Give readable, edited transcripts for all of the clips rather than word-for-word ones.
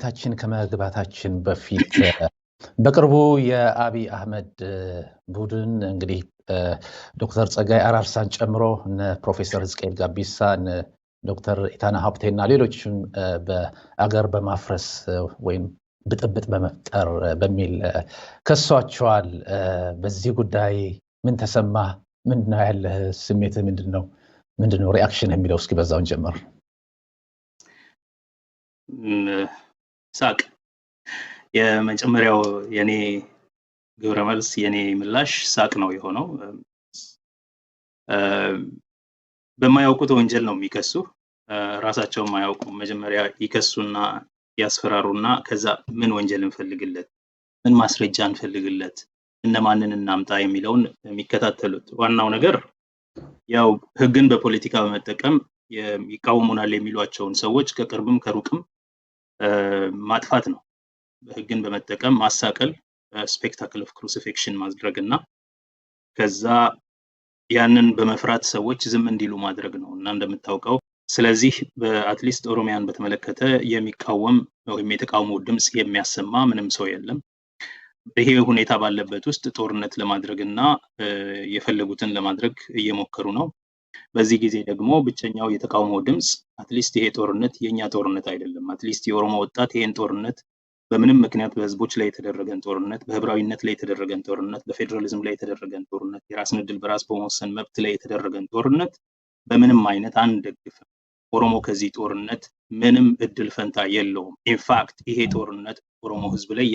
ታችን ከመግባታችን በፊት በቅርቡ የአብይ አህመድ ቡድን እንግዲህ ዶክተር ጸጋይ አራርሳን ጨምሮ እነ ፕሮፌሰር ህዝቅኤል ጋቢሳ፣ እነ ዶክተር ኢታና ሀብቴ እና ሌሎችም በአገር በማፍረስ ወይም ብጥብጥ በመፍጠር በሚል ከሷቸዋል። በዚህ ጉዳይ ምን ተሰማህ? ምንድነው ያለህ ስሜት? ምንድን ነው ምንድነው reaction የሚለው እስኪ በዛውን ጀምር። ሳቅ። የመጀመሪያው የኔ ግብረ መልስ፣ የኔ ምላሽ ሳቅ ነው የሆነው። በማያውቁት ወንጀል ነው የሚከሱ። ራሳቸው የማያውቁ መጀመሪያ ይከሱና ያስፈራሩና ከዛ ምን ወንጀል እንፈልግለት፣ ምን ማስረጃ እንፈልግለት፣ እነማንን እናምጣ የሚለውን የሚከታተሉት። ዋናው ነገር ያው ህግን በፖለቲካ በመጠቀም ይቃወሙናል የሚሏቸውን ሰዎች ከቅርብም ከሩቅም ማጥፋት ነው። ህግን በመጠቀም ማሳቀል፣ spectacle of crucifixion ማድረግ እና ከዛ ያንን በመፍራት ሰዎች ዝም እንዲሉ ማድረግ ነው። እና እንደምታውቀው ስለዚህ በ at least ኦሮሚያን በተመለከተ የሚቃወም ወይም የተቃውሞ ድምፅ የሚያሰማ ምንም ሰው የለም። ይሄ ሁኔታ ባለበት ውስጥ ጦርነት ለማድረግ እና የፈለጉትን ለማድረግ እየሞከሩ ነው። በዚህ ጊዜ ደግሞ ብቸኛው የተቃውሞ ድምፅ at least ይሄ ጦርነት የእኛ ጦርነት አይደለም፣ at least የኦሮሞ ወጣት ይሄን ጦርነት በምንም ምክንያት በህዝቦች ላይ የተደረገን ጦርነት፣ በህብራዊነት ላይ የተደረገን ጦርነት፣ በፌዴራሊዝም ላይ የተደረገን ጦርነት፣ የራስን እድል በራስ በመወሰን መብት ላይ የተደረገን ጦርነት በምንም አይነት አንደግፍም። ኦሮሞ ከዚህ ጦርነት ምንም እድል ፈንታ የለውም። In fact ይሄ ጦርነት ኦሮሞ ህዝብ ላይ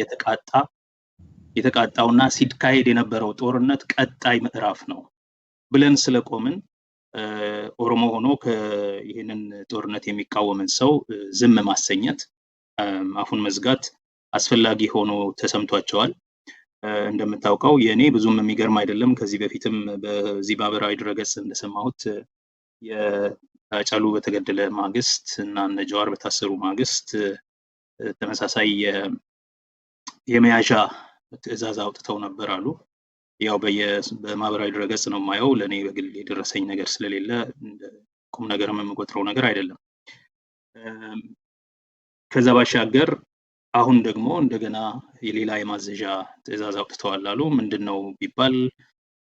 የተቃጣውና ሲካሄድ የነበረው ጦርነት ቀጣይ ምዕራፍ ነው ብለን ስለቆምን ኦሮሞ ሆኖ ይህንን ጦርነት የሚቃወምን ሰው ዝም ማሰኘት፣ አፉን መዝጋት አስፈላጊ ሆኖ ተሰምቷቸዋል። እንደምታውቀው የእኔ ብዙም የሚገርም አይደለም። ከዚህ በፊትም በዚህ ማህበራዊ ድረገጽ እንደሰማሁት የሃጫሉ በተገደለ ማግስት እና እነ ጀዋር በታሰሩ ማግስት ተመሳሳይ የመያዣ ትዕዛዝ አውጥተው ነበር አሉ። ያው በማህበራዊ ድረገጽ ነው የማየው። ለእኔ በግል የደረሰኝ ነገር ስለሌለ ቁም ነገርም የምቆጥረው ነገር አይደለም። ከዛ ባሻገር አሁን ደግሞ እንደገና የሌላ የማዘዣ ትዕዛዝ አውጥተዋል አሉ። ምንድን ነው ቢባል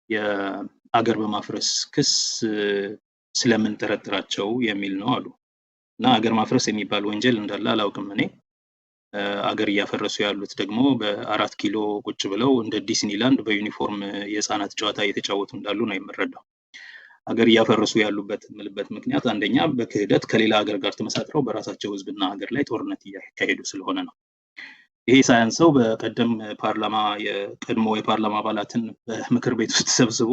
የአገር በማፍረስ ክስ ስለምንጠረጥራቸው የሚል ነው አሉ። እና አገር ማፍረስ የሚባል ወንጀል እንዳለ አላውቅም እኔ። አገር እያፈረሱ ያሉት ደግሞ በአራት ኪሎ ቁጭ ብለው እንደ ዲስኒላንድ በዩኒፎርም የህፃናት ጨዋታ እየተጫወቱ እንዳሉ ነው የምረዳው። አገር እያፈረሱ ያሉበት የምልበት ምክንያት አንደኛ በክህደት ከሌላ ሀገር ጋር ተመሳጥረው በራሳቸው ህዝብና ሀገር ላይ ጦርነት እያካሄዱ ስለሆነ ነው። ይሄ ሳያንሰው በቀደም ፓርላማ የቀድሞ የፓርላማ አባላትን በምክር ቤት ውስጥ ሰብስቦ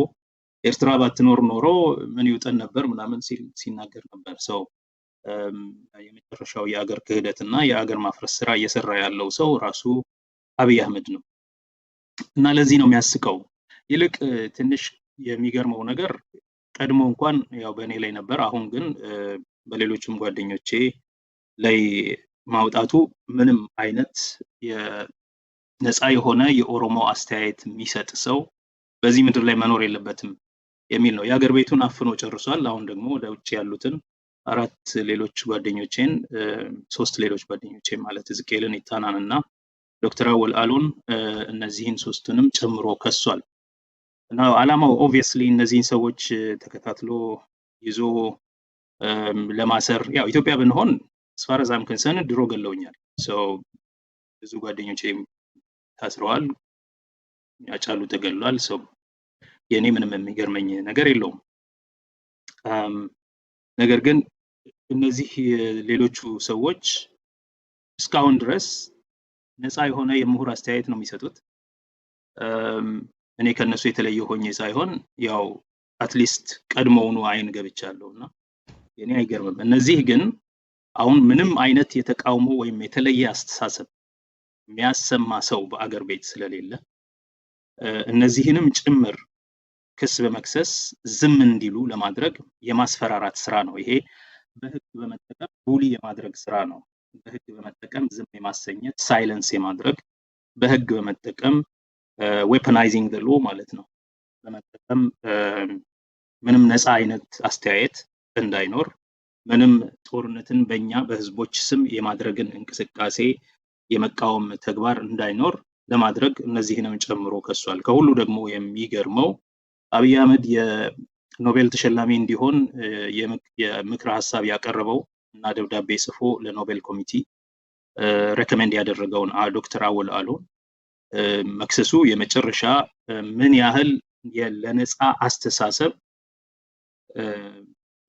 ኤርትራ ባትኖር ኖሮ ምን ይውጠን ነበር ምናምን ሲል ሲናገር ነበር። So የመጨረሻው የአገር ክህደት እና የአገር ማፍረስ ስራ እየሰራ ያለው ሰው ራሱ አብይ አህመድ ነው። እና ለዚህ ነው የሚያስቀው። ይልቅ ትንሽ የሚገርመው ነገር ቀድሞ እንኳን ያው በእኔ ላይ ነበር፣ አሁን ግን በሌሎችም ጓደኞቼ ላይ ማውጣቱ ምንም አይነት ነፃ የሆነ የኦሮሞ አስተያየት የሚሰጥ ሰው በዚህ ምድር ላይ መኖር የለበትም የሚል ነው። የሀገር ቤቱን አፍኖ ጨርሷል። አሁን ደግሞ ወደ ውጭ ያሉትን አራት ሌሎች ጓደኞቼን፣ ሶስት ሌሎች ጓደኞቼን ማለት ሕዝቅኤልን፣ ኢታናን እና ዶክተር አወል አሎን፣ እነዚህን ሶስቱንም ጨምሮ ከሷል። እና አላማው obviously እነዚህን ሰዎች ተከታትሎ ይዞ ለማሰር፣ ያው ኢትዮጵያ ብንሆን as far as I'm concerned ድሮ ገለውኛል። So ብዙ ጓደኞቼ ታስረዋል፣ ሃጫሉ ተገሏል። So የእኔ ምንም የሚገርመኝ ነገር የለውም። ነገር ግን እነዚህ ሌሎቹ ሰዎች እስካሁን ድረስ ነፃ የሆነ የምሁር አስተያየት ነው የሚሰጡት። እኔ ከነሱ የተለየ ሆኜ ሳይሆን ያው at least ቀድሞውኑ አይን ገብቻለሁ እና የኔ አይገርምም። እነዚህ ግን አሁን ምንም አይነት የተቃውሞ ወይም የተለየ አስተሳሰብ የሚያሰማ ሰው በአገር ቤት ስለሌለ እነዚህንም ጭምር ክስ በመክሰስ ዝም እንዲሉ ለማድረግ የማስፈራራት ስራ ነው። ይሄ በህግ በመጠቀም bully የማድረግ ስራ ነው። በህግ በመጠቀም ዝም የማሰኘት፣ silence የማድረግ፣ በህግ በመጠቀም weaponizing the law ማለት ነው፣ በመጠቀም ምንም ነፃ አይነት አስተያየት እንዳይኖር፣ ምንም ጦርነትን በእኛ በህዝቦች ስም የማድረግን እንቅስቃሴ የመቃወም ተግባር እንዳይኖር ለማድረግ እነዚህንም ጨምሮ ከሷል። ከሁሉ ደግሞ የሚገርመው አብይ አህመድ የኖቤል ተሸላሚ እንዲሆን የምክረ ሀሳብ ያቀረበው እና ደብዳቤ ጽፎ ለኖቤል ኮሚቴ recommend ያደረገውን ዶክተር አወል አሎን መክሰሱ የመጨረሻ ምን ያህል ለነፃ አስተሳሰብ፣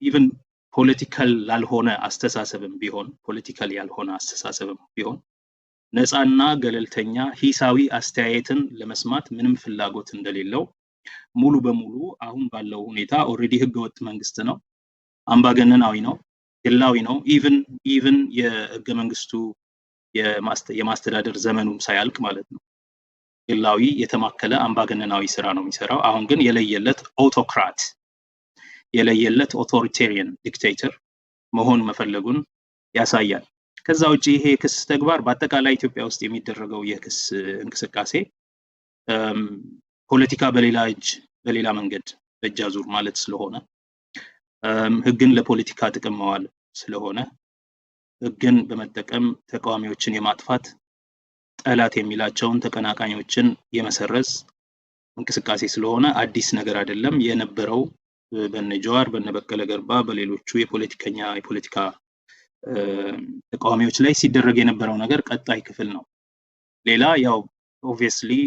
even political ላልሆነ አስተሳሰብም ቢሆን፣ political ያልሆነ አስተሳሰብም ቢሆን ነፃና ገለልተኛ ሂሳዊ አስተያየትን ለመስማት ምንም ፍላጎት እንደሌለው፣ ሙሉ በሙሉ አሁን ባለው ሁኔታ already ህገወጥ መንግስት ነው፣ አምባገነናዊ ነው፣ ግላዊ ነው። Even የህገ መንግስቱ የማስተዳደር ዘመኑም ሳያልቅ ማለት ነው። ግላዊ የተማከለ አምባገነናዊ ስራ ነው የሚሰራው። አሁን ግን የለየለት autocrat፣ የለየለት authoritarian dictator መሆን መፈለጉን ያሳያል። ከዛ ውጭ ይሄ የክስ ተግባር፣ በአጠቃላይ ኢትዮጵያ ውስጥ የሚደረገው የክስ እንቅስቃሴ ፖለቲካ በሌላ እጅ፣ በሌላ መንገድ በእጅ አዙር ማለት ስለሆነ፣ ህግን ለፖለቲካ ጥቅም መዋል ስለሆነ፣ ህግን በመጠቀም ተቃዋሚዎችን የማጥፋት፣ ጠላት የሚላቸውን ተቀናቃኞችን የመሰረዝ እንቅስቃሴ ስለሆነ አዲስ ነገር አይደለም። የነበረው በነ ጀዋር፣ በነ በቀለ ገርባ፣ በሌሎቹ የፖለቲካ ተቃዋሚዎች ላይ ሲደረግ የነበረው ነገር ቀጣይ ክፍል ነው። ሌላ ያው obviously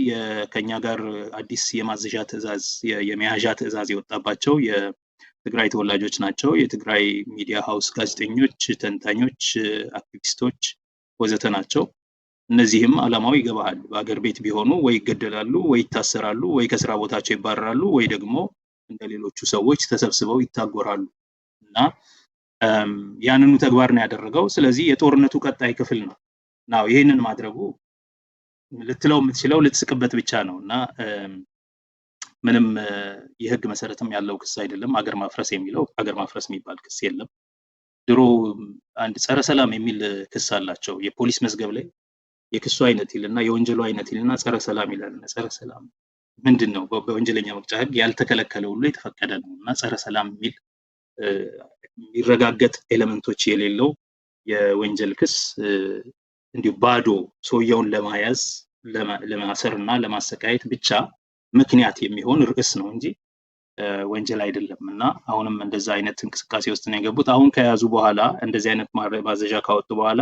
ከኛ ጋር አዲስ የማዘዣ ትዕዛዝ፣ የመያዣ ትዕዛዝ የወጣባቸው የትግራይ ተወላጆች ናቸው። የትግራይ ሚዲያ ሀውስ ጋዜጠኞች፣ ተንታኞች፣ አክቲቪስቶች ወዘተ ናቸው። እነዚህም አላማው ይገባሃል። በአገር ቤት ቢሆኑ ወይ ይገደላሉ፣ ወይ ይታሰራሉ፣ ወይ ከስራ ቦታቸው ይባረራሉ፣ ወይ ደግሞ እንደ ሌሎቹ ሰዎች ተሰብስበው ይታጎራሉ እና ያንኑ ተግባር ነው ያደረገው። ስለዚህ የጦርነቱ ቀጣይ ክፍል ነው። Now ይህንን ማድረጉ ልትለው የምትችለው ልትስቅበት ብቻ ነው እና ምንም የህግ መሰረትም ያለው ክስ አይደለም። አገር ማፍረስ የሚለው፣ አገር ማፍረስ የሚባል ክስ የለም። ድሮ አንድ ጸረ ሰላም የሚል ክስ አላቸው። የፖሊስ መዝገብ ላይ የክሱ አይነት ይልና፣ የወንጀሉ አይነት ይልና ጸረ ሰላም ይላል። ጸረ ሰላም ምንድን ነው? በወንጀለኛ መቅጫ ህግ ያልተከለከለ ሁሉ የተፈቀደ ነው እና ጸረ ሰላም የሚል የሚረጋገጥ element ኦች የሌለው የወንጀል ክስ እንዲሁ ባዶ ሰውየውን ለማያዝ፣ ለማሰር እና ለማሰቃየት ብቻ ምክንያት የሚሆን ርዕስ ነው እንጂ ወንጀል አይደለም። እና አሁንም እንደዛ አይነት እንቅስቃሴ ውስጥ ነው የገቡት። አሁን ከያዙ በኋላ፣ እንደዚህ አይነት ማዘዣ ካወጡ በኋላ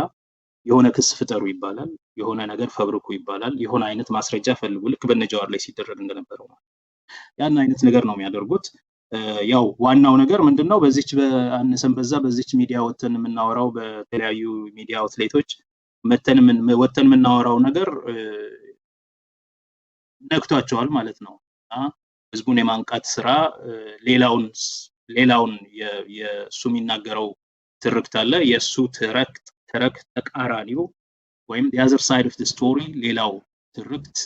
የሆነ ክስ ፍጠሩ ይባላል፣ የሆነ ነገር ፈብርኩ ይባላል፣ የሆነ አይነት ማስረጃ ፈልጉ፣ ልክ በነጀዋር ላይ ሲደረግ እንደነበረው ማለት ያን አይነት ነገር ነው የሚያደርጉት። ያው ዋናው ነገር ምንድን ነው? በዚች በአነሰን በዛ በዚች ሚዲያ ወጥተን የምናወራው፣ በተለያዩ ሚዲያ outlet ኦች ወጥተን የምናወራው ነገር ነክቷቸዋል ማለት ነው። እና ህዝቡን የማንቃት ስራ፣ ሌላውን የእሱ የሚናገረው ትርክት አለ። የእሱ ትርክት ተቃራኒው ወይም the other side of story ሌላው ትርክት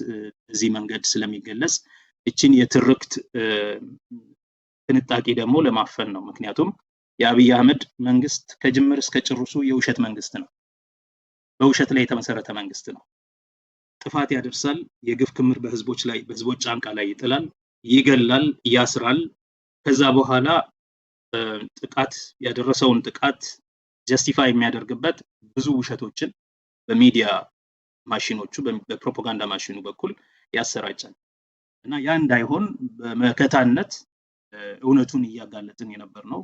በዚህ መንገድ ስለሚገለጽ እችን የትርክት ፍንጣቂ ደግሞ ለማፈን ነው። ምክንያቱም የአብይ አህመድ መንግስት ከጅምር እስከ ጭርሱ የውሸት መንግስት ነው። በውሸት ላይ የተመሰረተ መንግስት ነው። ጥፋት ያደርሳል፣ የግፍ ክምር በህዝቦች ላይ፣ በህዝቦች ጫንቃ ላይ ይጥላል፣ ይገላል፣ ያስራል። ከዛ በኋላ ጥቃት ያደረሰውን ጥቃት justify የሚያደርግበት ብዙ ውሸቶችን በሚዲያ ማሽኖቹ፣ በፕሮፓጋንዳ ማሽኑ በኩል ያሰራጫል። እና ያ እንዳይሆን በመከታነት እውነቱን እያጋለጥን የነበር ነው።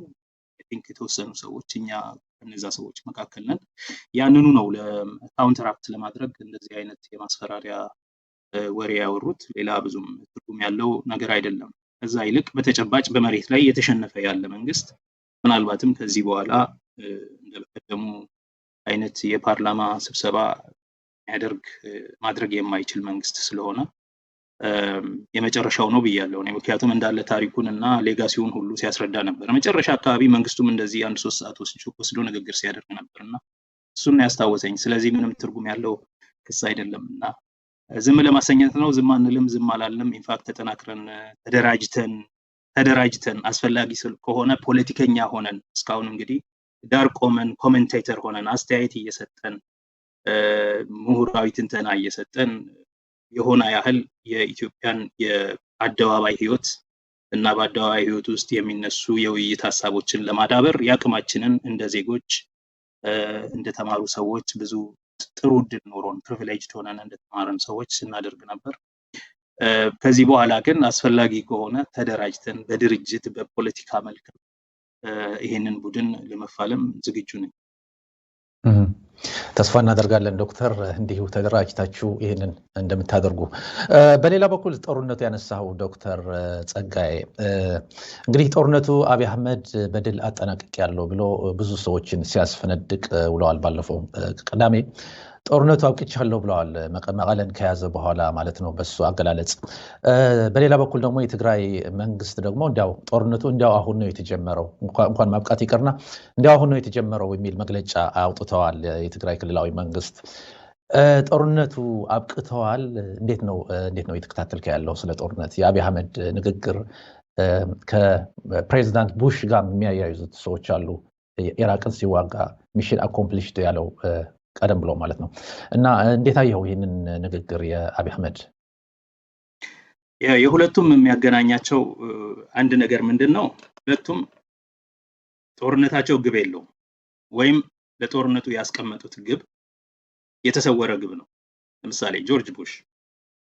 I think የተወሰኑ ሰዎች፣ እኛ ከነዛ ሰዎች መካከል ነን። ያንኑ ነው ለ counteract ለማድረግ እንደዚህ አይነት የማስፈራሪያ ወሬ ያወሩት። ሌላ ብዙም ትርጉም ያለው ነገር አይደለም። ከዛ ይልቅ በተጨባጭ በመሬት ላይ እየተሸነፈ ያለ መንግስት፣ ምናልባትም ከዚህ በኋላ እንደበቀደሙ አይነት የፓርላማ ስብሰባ የሚያደርግ፣ ማድረግ የማይችል መንግስት ስለሆነ የመጨረሻው ነው ብያለሁ እኔ። ምክንያቱም እንዳለ ታሪኩን እና legacy ውን ሁሉ ሲያስረዳ ነበር። መጨረሻ አካባቢ መንግስቱም እንደዚህ አንድ 3 ሰዓት ወስዶ ንግግር ሲያደርግ ነበር እና እሱን ነው ያስታወሰኝ። ስለዚህ ምንም ትርጉም ያለው ክስ አይደለም እና ዝም ለማሰኘት ነው። ዝም አንልም፣ ዝም አላልንም። In fact ተጠናክረን፣ ተደራጅተን፣ አስፈላጊ ከሆነ ፖለቲከኛ ሆነን፣ እስካሁን እንግዲህ ዳር ቆመን commentator ሆነን አስተያየት እየሰጠን፣ ምሁራዊ ትንተና እየሰጠን የሆነ ያህል የኢትዮጵያን የአደባባይ ህይወት እና በአደባባይ ህይወት ውስጥ የሚነሱ የውይይት ሀሳቦችን ለማዳበር የአቅማችንን እንደ ዜጎች፣ እንደተማሩ ሰዎች፣ ብዙ ጥሩ እድል ኖሮን privileged ሆነን እንደተማረን ሰዎች ስናደርግ ነበር። ከዚህ በኋላ ግን አስፈላጊ ከሆነ ተደራጅተን በድርጅት በፖለቲካ መልክ ይሄንን ቡድን ለመፋለም ዝግጁ ነኝ። ተስፋ እናደርጋለን ዶክተር፣ እንዲሁ ተደራጅታችሁ ይህንን እንደምታደርጉ። በሌላ በኩል ጦርነቱ ያነሳው ዶክተር ጸጋዬ፣ እንግዲህ ጦርነቱ አብይ አህመድ በድል አጠናቅቄያለሁ ብሎ ብዙ ሰዎችን ሲያስፈነድቅ ውለዋል። ባለፈው ቅዳሜ ጦርነቱ አብቅቻለሁ ብለዋል። መቀለን ከያዘ በኋላ ማለት ነው በሱ አገላለጽ። በሌላ በኩል ደግሞ የትግራይ መንግስት ደግሞ እንዲያው ጦርነቱ እንዲያው አሁን ነው የተጀመረው፣ እንኳን ማብቃት ይቅርና እንዲያው አሁን ነው የተጀመረው የሚል መግለጫ አውጥተዋል። የትግራይ ክልላዊ መንግስት ጦርነቱ አብቅተዋል። እንዴት ነው እየተከታተልከ ያለው ስለ ጦርነት? የአብይ አህመድ ንግግር ከፕሬዚዳንት ቡሽ ጋር የሚያያይዙት ሰዎች አሉ። ኢራቅን ሲዋጋ mission accomplished ያለው ቀደም ብሎ ማለት ነው። እና እንዴት አየኸው ይህንን ንግግር የአብይ አህመድ? የሁለቱም የሚያገናኛቸው አንድ ነገር ምንድን ነው? ሁለቱም ጦርነታቸው ግብ የለውም፣ ወይም ለጦርነቱ ያስቀመጡት ግብ የተሰወረ ግብ ነው። ለምሳሌ ጆርጅ ቡሽ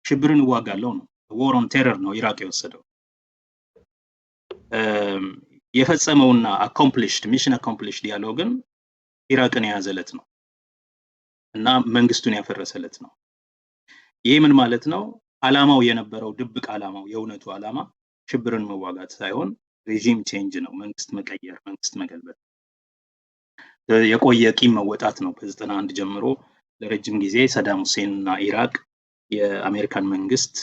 ሽብርን እዋጋለሁ ነው። War on terror ነው ኢራቅ የወሰደው። የፈጸመውና accomplished፣ mission accomplished ያለው ግን ኢራቅን የያዘለት ነው እና መንግስቱን ያፈረሰለት ነው። ይህ ምን ማለት ነው? አላማው የነበረው፣ ድብቅ አላማው፣ የእውነቱ አላማ ሽብርን መዋጋት ሳይሆን regime change ነው፣ መንግስት መቀየር፣ መንግስት መገልበጥ፣ የቆየ ቂም መወጣት ነው። ከ91 ጀምሮ ለረጅም ጊዜ ሰዳም ሁሴን እና ኢራቅ የአሜሪካን መንግስት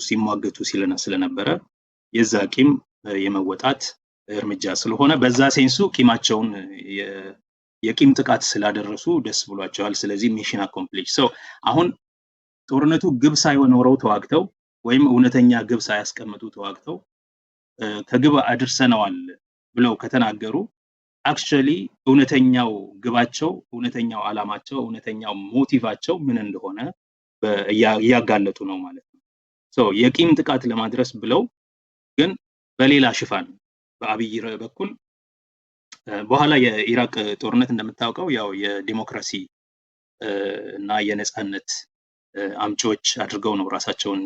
ሲሟገቱ ስለነበረ የዛ ቂም የመወጣት እርምጃ ስለሆነ በዛ sense ኡ ቂማቸውን፣ የቂም ጥቃት ስላደረሱ ደስ ብሏቸዋል። ስለዚህ mission accomplished። So አሁን ጦርነቱ ግብ ሳይኖረው ተዋግተው ወይም እውነተኛ ግብ ሳያስቀምጡ ተዋግተው ከግብ አድርሰነዋል ብለው ከተናገሩ actually እውነተኛው ግባቸው፣ እውነተኛው ዓላማቸው፣ እውነተኛው motive ኣቸው ምን እንደሆነ እያጋለጡ ነው ማለት ነው። So የቂም ጥቃት ለማድረስ ብለው ግን በሌላ ሽፋን በአብይ በኩል በኋላ የኢራቅ ጦርነት እንደምታውቀው ያው የዲሞክራሲ እና የነፃነት አምጪዎች አድርገው ነው ራሳቸውን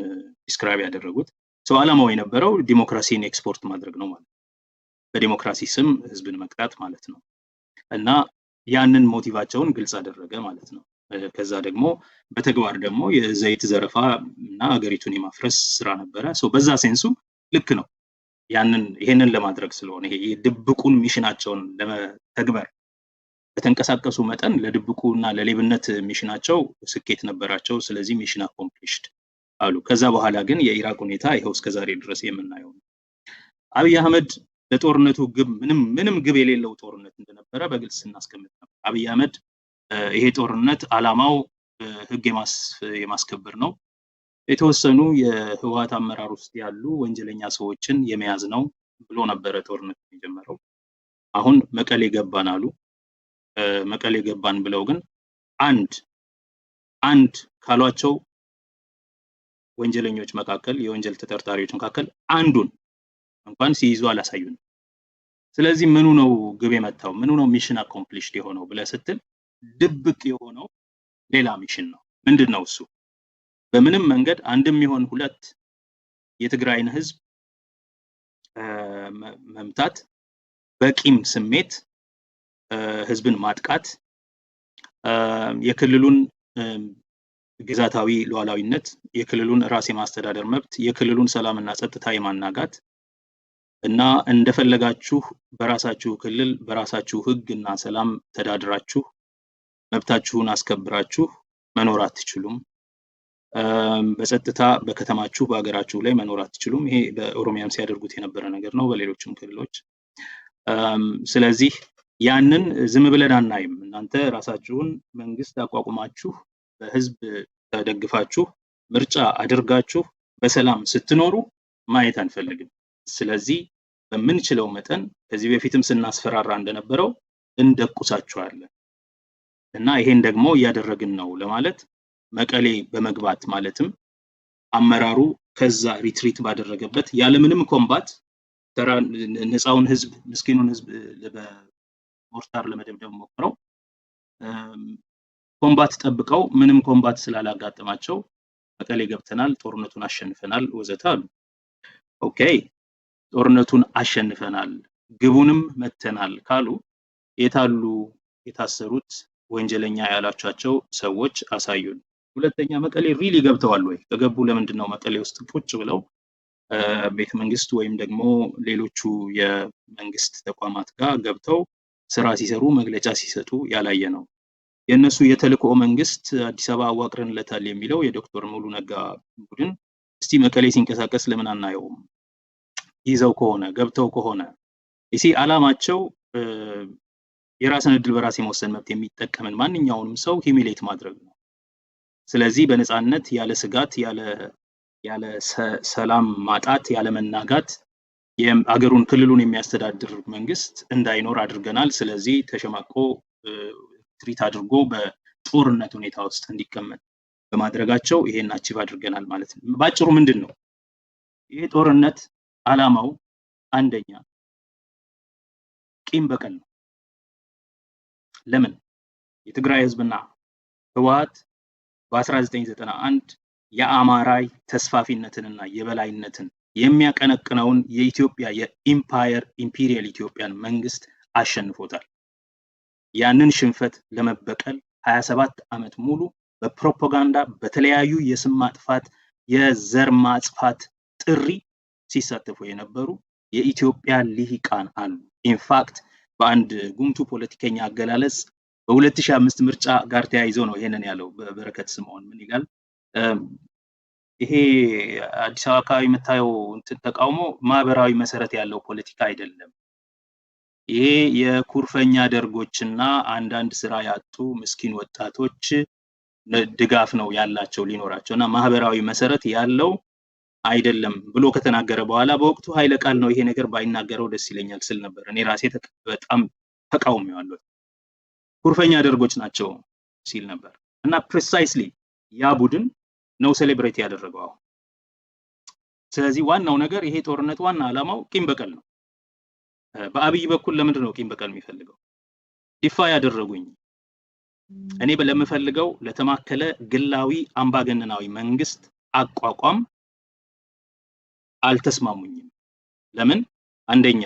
describe ያደረጉት። So ዓላማው የነበረው ዲሞክራሲን ኤክስፖርት ማድረግ ነው ማለት ነው። በዲሞክራሲ ስም ህዝብን መቅጣት ማለት ነው። እና ያንን motive ኣቸውን ግልጽ አደረገ ማለት ነው። ከዛ ደግሞ በተግባር ደግሞ የዘይት ዘረፋ እና ሀገሪቱን የማፍረስ ስራ ነበረ። So በዛ sense ኡ ልክ ነው። ያንን ይሄንን ለማድረግ ስለሆነ፣ ይሄ የድብቁን mission ኣቸውን ለመተግበር በተንቀሳቀሱ መጠን ለድብቁ እና ለሌብነት mission ኣቸው ስኬት ነበራቸው። ስለዚህ mission accomplished አሉ። ከዛ በኋላ ግን የኢራቅ ሁኔታ ይኸው እስከዛሬ ድረስ የምናየው ነው። አብይ አህመድ ለጦርነቱ ግብ ምንም ምንም ግብ የሌለው ጦርነት እንደነበረ በግልጽ ስናስቀምጥ ነበር። አብይ አህመድ ይሄ ጦርነት አላማው ህግ የማስከበር ነው፣ የተወሰኑ የህወሓት አመራር ውስጥ ያሉ ወንጀለኛ ሰዎችን የመያዝ ነው ብሎ ነበረ ጦርነት የጀመረው። አሁን መቀሌ ገባን አሉ። መቀሌ ገባን ብለው ግን አንድ አንድ ካሏቸው ወንጀለኞች መካከል፣ የወንጀል ተጠርጣሪዎች መካከል አንዱን እንኳን ሲይዙ አላሳዩንም። ስለዚህ ምኑ ነው ግብ የመታው? ምኑ ነው mission accomplished የሆነው ብለህ ስትል ድብቅ የሆነው ሌላ mission ነው። ምንድን ነው እሱ? በምንም መንገድ አንድም ይሆን ሁለት የትግራይን ህዝብ መምታት፣ በቂም ስሜት ህዝብን ማጥቃት፣ የክልሉን ግዛታዊ ሉዓላዊነት፣ የክልሉን ራስ የማስተዳደር መብት፣ የክልሉን ሰላምና ጸጥታ የማናጋት እና እንደፈለጋችሁ በራሳችሁ ክልል በራሳችሁ ህግ እና ሰላም ተዳድራችሁ መብታችሁን አስከብራችሁ መኖር አትችሉም። በጸጥታ በከተማችሁ በሀገራችሁ ላይ መኖር አትችሉም። ይሄ በኦሮሚያም ሲያደርጉት የነበረ ነገር ነው፣ በሌሎችም ክልሎች። ስለዚህ ያንን ዝም ብለን አናይም። እናንተ ራሳችሁን መንግስት አቋቁማችሁ፣ በህዝብ ተደግፋችሁ፣ ምርጫ አድርጋችሁ በሰላም ስትኖሩ ማየት አንፈልግም። ስለዚህ በምንችለው መጠን ከዚህ በፊትም ስናስፈራራ እንደነበረው እንደቁሳችኋለን እና ይሄን ደግሞ እያደረግን ነው ለማለት መቀሌ በመግባት፣ ማለትም አመራሩ ከዛ retreat ባደረገበት ያለምንም combat ተራ ነፃውን ህዝብ፣ ምስኪኑን ህዝብ በሞርታር ለመደብደብ ሞክረው፣ combat ጠብቀው ምንም combat ስላላጋጠማቸው መቀሌ ገብተናል፣ ጦርነቱን አሸንፈናል ወዘተ አሉ። Okay፣ ጦርነቱን አሸንፈናል፣ ግቡንም መተናል ካሉ የታሉ የታሰሩት ወንጀለኛ ያላቿቸው ሰዎች? አሳዩን። ሁለተኛ፣ መቀሌ really ገብተዋል ወይ? ከገቡ ለምንድን ነው መቀሌ ውስጥ ቁጭ ብለው ቤተ መንግስት ወይም ደግሞ ሌሎቹ የመንግስት ተቋማት ጋር ገብተው ስራ ሲሰሩ፣ መግለጫ ሲሰጡ ያላየነው? የእነሱ የተልእኮ መንግስት አዲስ አበባ አዋቅረንለታል የሚለው የዶክተር ሙሉ ነጋ ቡድን እስቲ መቀሌ ሲንቀሳቀስ ለምን አናየውም? ይዘው ከሆነ፣ ገብተው ከሆነ። You see፣ አላማቸው የራስን እድል በራስ የመወሰን መብት የሚጠቀምን ማንኛውንም ሰው humiliate ማድረግ ነው። ስለዚህ በነፃነት፣ ያለ ስጋት፣ ያለ ሰላም ማጣት፣ ያለ መናጋት አገሩን ክልሉን የሚያስተዳድር መንግስት እንዳይኖር አድርገናል። ስለዚህ ተሸማቆ retreat አድርጎ በጦርነት ሁኔታ ውስጥ እንዲቀመጥ በማድረጋቸው ይሄን achieve አድርገናል ማለት ነው። ባጭሩ ምንድን ነው ይሄ ጦርነት አላማው? አንደኛ ቂም በቀል ነው። ለምን? የትግራይ ህዝብና ህወሓት በ1991 የአማራ ተስፋፊነትንና የበላይነትን የሚያቀነቅነውን የኢትዮጵያ የ empire imperial ኢትዮጵያን መንግስት አሸንፎታል። ያንን ሽንፈት ለመበቀል 27 ዓመት ሙሉ በፕሮፓጋንዳ፣ በተለያዩ የስም ማጥፋት፣ የዘር ማጥፋት ጥሪ ሲሳተፉ የነበሩ የኢትዮጵያ ልሂቃን አሉ። In fact፣ በአንድ ጉምቱ ፖለቲከኛ አገላለጽ በ2005 ምርጫ ጋር ተያይዞ ነው ይሄንን ያለው። በበረከት ስምኦን ምን ይላል? ይሄ አዲስ አበባ አካባቢ የምታየው እንትን ተቃውሞ ማህበራዊ መሰረት ያለው ፖለቲካ አይደለም። ይሄ የኩርፈኛ ደርጎችና አንዳንድ ስራ ያጡ ምስኪን ወጣቶች ድጋፍ ነው ያላቸው ሊኖራቸው እና ማህበራዊ መሰረት ያለው አይደለም ብሎ ከተናገረ በኋላ፣ በወቅቱ ኃይለ ቃል ነው ይሄ ነገር፣ ባይናገረው ደስ ይለኛል ስል ነበር። እኔ ራሴ በጣም ተቃውሜዋለሁ። ኩርፈኛ ደርጎች ናቸው ሲል ነበር እና precisely ያ ቡድን ነው celebrate ያደረገው አሁን። ስለዚህ ዋናው ነገር፣ ይሄ ጦርነት ዋና ዓላማው ቂም በቀል ነው። በአብይ በኩል ለምንድን ነው ቂም በቀል የሚፈልገው? Defy ያደረጉኝ፣ እኔ ለምፈልገው ለተማከለ ግላዊ አምባገነናዊ መንግስት አቋቋም አልተስማሙኝም። ለምን? አንደኛ፣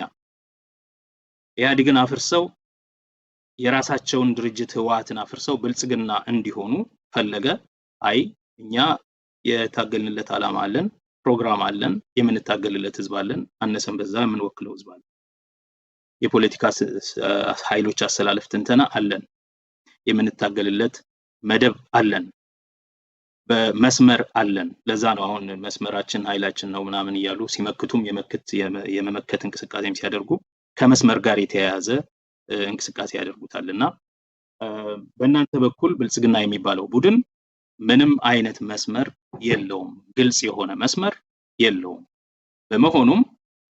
ኢህአዴግን አፍርሰው፣ የራሳቸውን ድርጅት ህወሓትን አፍርሰው ብልጽግና እንዲሆኑ ፈለገ። አይ፣ እኛ የታገልንለት ዓላማ አለን፣ ፕሮግራም አለን፣ የምንታገልለት ህዝብ አለን፣ አነሰን በዛ የምንወክለው ህዝብ አለን። የፖለቲካ ኃይሎች አሰላለፍ ትንተና አለን፣ የምንታገልለት መደብ አለን፣ በመስመር አለን። ለዛ ነው አሁን መስመራችን ኃይላችን ነው ምናምን እያሉ ሲመክቱም የመመከት እንቅስቃሴም ሲያደርጉ ከመስመር ጋር የተያያዘ እንቅስቃሴ ያደርጉታል። እና በእናንተ በኩል ብልጽግና የሚባለው ቡድን ምንም አይነት መስመር የለውም፣ ግልጽ የሆነ መስመር የለውም። በመሆኑም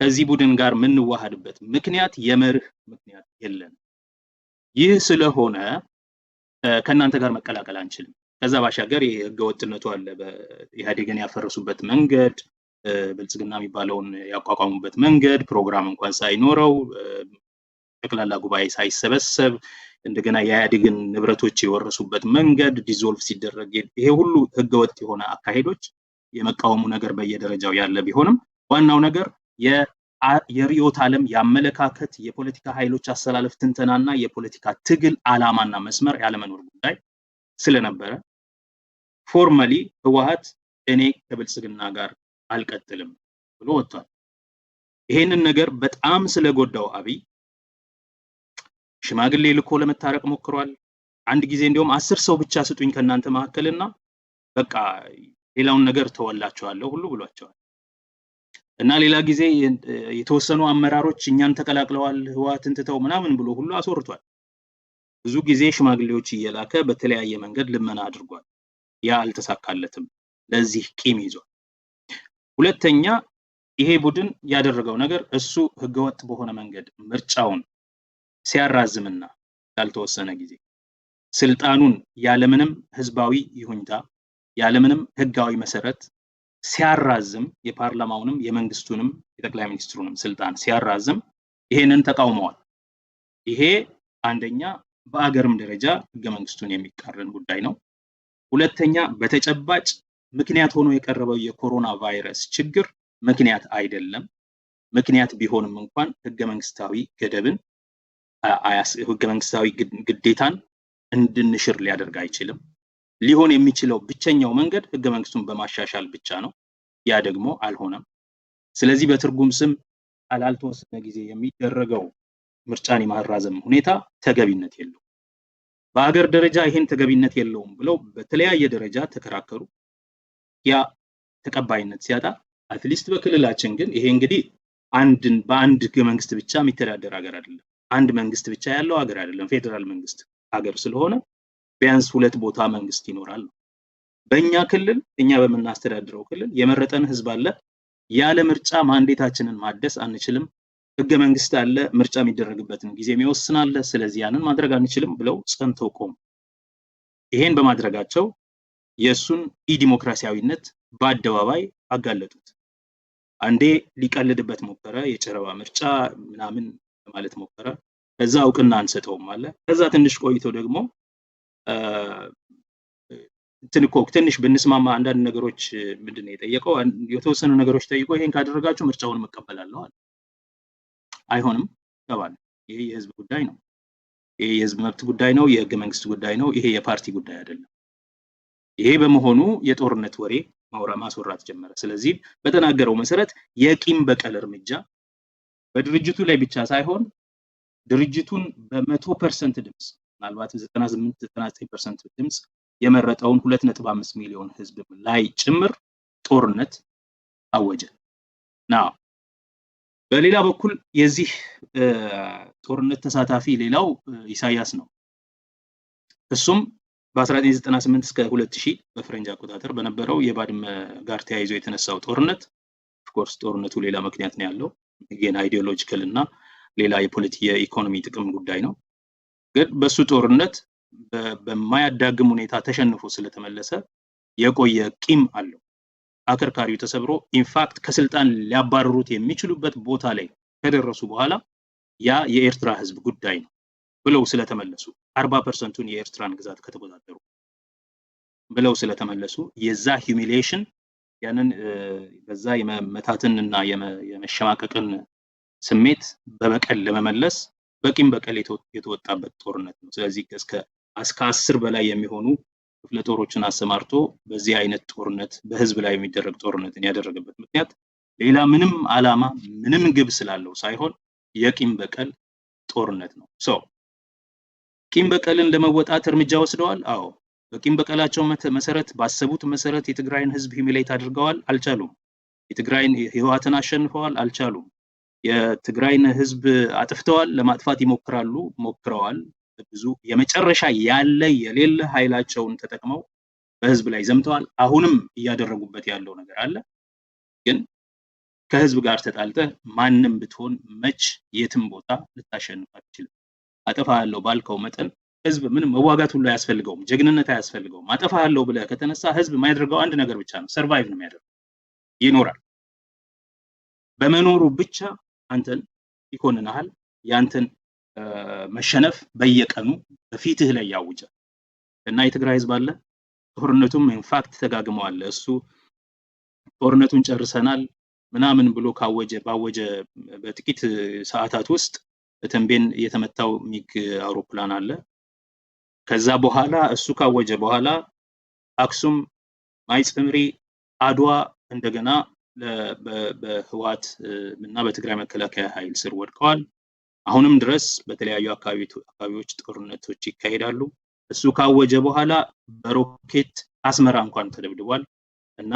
ከዚህ ቡድን ጋር የምንዋሃድበት ምክንያት፣ የመርህ ምክንያት የለንም። ይህ ስለሆነ ከእናንተ ጋር መቀላቀል አንችልም። ከዛ ባሻገር ይሄ ህገወጥነቱ አለ። በኢህአዴግን ያፈረሱበት መንገድ፣ ብልጽግና የሚባለውን ያቋቋሙበት መንገድ፣ ፕሮግራም እንኳን ሳይኖረው፣ ጠቅላላ ጉባኤ ሳይሰበሰብ፣ እንደገና የኢህአዴግን ንብረቶች የወረሱበት መንገድ dissolve ሲደረግ፣ ይሄ ሁሉ ህገወጥ የሆነ አካሄዶች የመቃወሙ ነገር በየደረጃው ያለ ቢሆንም፣ ዋናው ነገር የርዕዮተ ዓለም፣ የአመለካከት፣ የፖለቲካ ኃይሎች አሰላለፍ ትንተናና የፖለቲካ ትግል ዓላማና መስመር ያለመኖር ጉዳይ ስለነበረ formally ህወሓት እኔ ከብልጽግና ጋር አልቀጥልም ብሎ ወጥቷል። ይሄንን ነገር በጣም ስለጎዳው አብይ ሽማግሌ ልኮ ለመታረቅ ሞክሯል። አንድ ጊዜ እንዲሁም 10 ሰው ብቻ ስጡኝ ከእናንተ መካከልና በቃ ሌላውን ነገር ተወላቸዋለሁ ሁሉ ብሏቸዋል። እና ሌላ ጊዜ የተወሰኑ አመራሮች እኛን ተቀላቅለዋል፣ ህወሓትን ትተው ምናምን ብሎ ሁሉ አስወርቷል። ብዙ ጊዜ ሽማግሌዎች እየላከ በተለያየ መንገድ ልመና አድርጓል። ያ አልተሳካለትም። ለዚህ ቂም ይዟል። ሁለተኛ፣ ይሄ ቡድን ያደረገው ነገር እሱ ህገወጥ በሆነ መንገድ ምርጫውን ሲያራዝምና ላልተወሰነ ጊዜ ስልጣኑን ያለምንም ህዝባዊ ይሁንታ፣ ያለምንም ህጋዊ መሰረት ሲያራዝም የፓርላማውንም የመንግስቱንም የጠቅላይ ሚኒስትሩንም ስልጣን ሲያራዝም ይሄንን ተቃውመዋል። ይሄ አንደኛ በአገርም ደረጃ ህገ መንግስቱን የሚቃረን ጉዳይ ነው። ሁለተኛ በተጨባጭ ምክንያት ሆኖ የቀረበው የኮሮና ቫይረስ ችግር ምክንያት አይደለም። ምክንያት ቢሆንም እንኳን ህገ መንግስታዊ ገደብን ህገ መንግስታዊ ግዴታን እንድንሽር ሊያደርግ አይችልም። ሊሆን የሚችለው ብቸኛው መንገድ ህገ መንግስቱን በማሻሻል ብቻ ነው። ያ ደግሞ አልሆነም። ስለዚህ በትርጉም ስም ላልተወሰነ ጊዜ የሚደረገው ምርጫን የማራዘም ሁኔታ ተገቢነት የለውም። በአገር ደረጃ ይሄን ተገቢነት የለውም ብለው በተለያየ ደረጃ ተከራከሩ። ያ ተቀባይነት ሲያጣ at least በክልላችን ግን ይሄ እንግዲህ አንድን በአንድ ህገ መንግስት ብቻ የሚተዳደር ሀገር አይደለም። አንድ መንግስት ብቻ ያለው ሀገር አይደለም። ፌዴራል መንግስት ሀገር ስለሆነ ቢያንስ ሁለት ቦታ መንግስት ይኖራል። በእኛ ክልል፣ እኛ በምናስተዳድረው ክልል የመረጠን ህዝብ አለ። ያለ ምርጫ mandate ኣችንን ማደስ አንችልም። ህገ መንግስት አለ፣ ምርጫ የሚደረግበትን ጊዜ የሚወስን አለ። ስለዚህ ያንን ማድረግ አንችልም ብለው ጸንተው ቆሙ። ይሄን በማድረጋቸው የእሱን ኢዲሞክራሲያዊነት በአደባባይ አጋለጡት። አንዴ ሊቀልድበት ሞከረ፣ የጨረባ ምርጫ ምናምን ማለት ሞከረ። ከዛ እውቅና አንሰጠውም አለ። ከዛ ትንሽ ቆይቶ ደግሞ እንትን እኮ ትንሽ ብንስማማ አንዳንድ ነገሮች፣ ምንድን ነው የጠየቀው? የተወሰኑ ነገሮች ጠይቆ ይሄን ካደረጋችሁ ምርጫውን እቀበላለሁ አለ። አይሆንም ተባለ። ይሄ የህዝብ ጉዳይ ነው። ይሄ የህዝብ መብት ጉዳይ ነው። የህገ መንግስት ጉዳይ ነው። ይሄ የፓርቲ ጉዳይ አይደለም። ይሄ በመሆኑ የጦርነት ወሬ ማስወራት ጀመረ። ስለዚህ በተናገረው መሰረት የቂም በቀል እርምጃ በድርጅቱ ላይ ብቻ ሳይሆን ድርጅቱን በ100% ድምፅ፣ ምናልባት 98 99% ድምፅ የመረጠውን 2.5 ሚሊዮን ህዝብ ላይ ጭምር ጦርነት አወጀ። Now በሌላ በኩል የዚህ ጦርነት ተሳታፊ ሌላው ኢሳያስ ነው። እሱም በ1998 እስከ 2000 በፈረንጅ አቆጣጠር በነበረው የባድመ ጋር ተያይዞ የተነሳው ጦርነት፣ of course ጦርነቱ ሌላ ምክንያት ነው ያለው፣ ግን ideological እና ሌላ የኢኮኖሚ ጥቅም ጉዳይ ነው። ግን በሱ ጦርነት በማያዳግም ሁኔታ ተሸንፎ ስለተመለሰ የቆየ ቂም አለው። አከርካሪው ተሰብሮ in fact ከስልጣን ሊያባርሩት የሚችሉበት ቦታ ላይ ከደረሱ በኋላ ያ የኤርትራ ህዝብ ጉዳይ ነው ብለው ስለተመለሱ፣ 40%ቱን የኤርትራን ግዛት ከተቆጣጠሩ ብለው ስለተመለሱ፣ የዛ humiliation ያንን በዛ የመመታትን እና የመሸማቀቅን ስሜት በበቀል ለመመለስ በቂም በቀል የተወጣበት ጦርነት ነው። ስለዚህ እስከ 10 በላይ የሚሆኑ ክፍለ ጦሮችን አሰማርቶ በዚህ አይነት ጦርነት፣ በህዝብ ላይ የሚደረግ ጦርነትን ያደረገበት ምክንያት ሌላ ምንም ዓላማ ምንም ግብ ስላለው ሳይሆን የቂም በቀል ጦርነት ነው። So ቂም በቀልን ለመወጣት እርምጃ ወስደዋል። አዎ። በቂም በቀላቸው መሰረት፣ ባሰቡት መሰረት የትግራይን ህዝብ humiliate አድርገዋል። አልቻሉም። የትግራይን ህወሓትን አሸንፈዋል። አልቻሉም። የትግራይን ህዝብ አጥፍተዋል። ለማጥፋት ይሞክራሉ፣ ሞክረዋል። ብዙ የመጨረሻ ያለ የሌለ ኃይላቸውን ተጠቅመው በህዝብ ላይ ዘምተዋል። አሁንም እያደረጉበት ያለው ነገር አለ። ግን ከህዝብ ጋር ተጣልተህ ማንም ብትሆን መች የትም ቦታ ልታሸንፍ አትችልም። አጠፋሃለሁ ባልከው መጠን ህዝብ ምንም መዋጋት ሁሉ አያስፈልገውም፣ ጀግንነት አያስፈልገውም። አጠፋሃለሁ ብለህ ከተነሳ ህዝብ የማያደርገው አንድ ነገር ብቻ ነው፣ survive ነው የሚያደርገው፣ ይኖራል። በመኖሩ ብቻ አንተን ይኮንንሃል። ያንተን መሸነፍ በየቀኑ በፊትህ ላይ ያውጃል። እና የትግራይ ህዝብ አለ። ጦርነቱም in fact ተጋግመዋል። እሱ ጦርነቱን ጨርሰናል ምናምን ብሎ ካወጀ ባወጀ በጥቂት ሰዓታት ውስጥ ተንቤን የተመታው ሚግ አውሮፕላን አለ። ከዛ በኋላ፣ እሱ ካወጀ በኋላ አክሱም፣ ማይጸምሪ፣ አድዋ እንደገና በህወሓት እና በትግራይ መከላከያ ኃይል ስር ወድቀዋል። አሁንም ድረስ በተለያዩ አካባቢዎች ጦርነቶች ይካሄዳሉ። እሱ ካወጀ በኋላ በሮኬት አስመራ እንኳን ተደብድቧል እና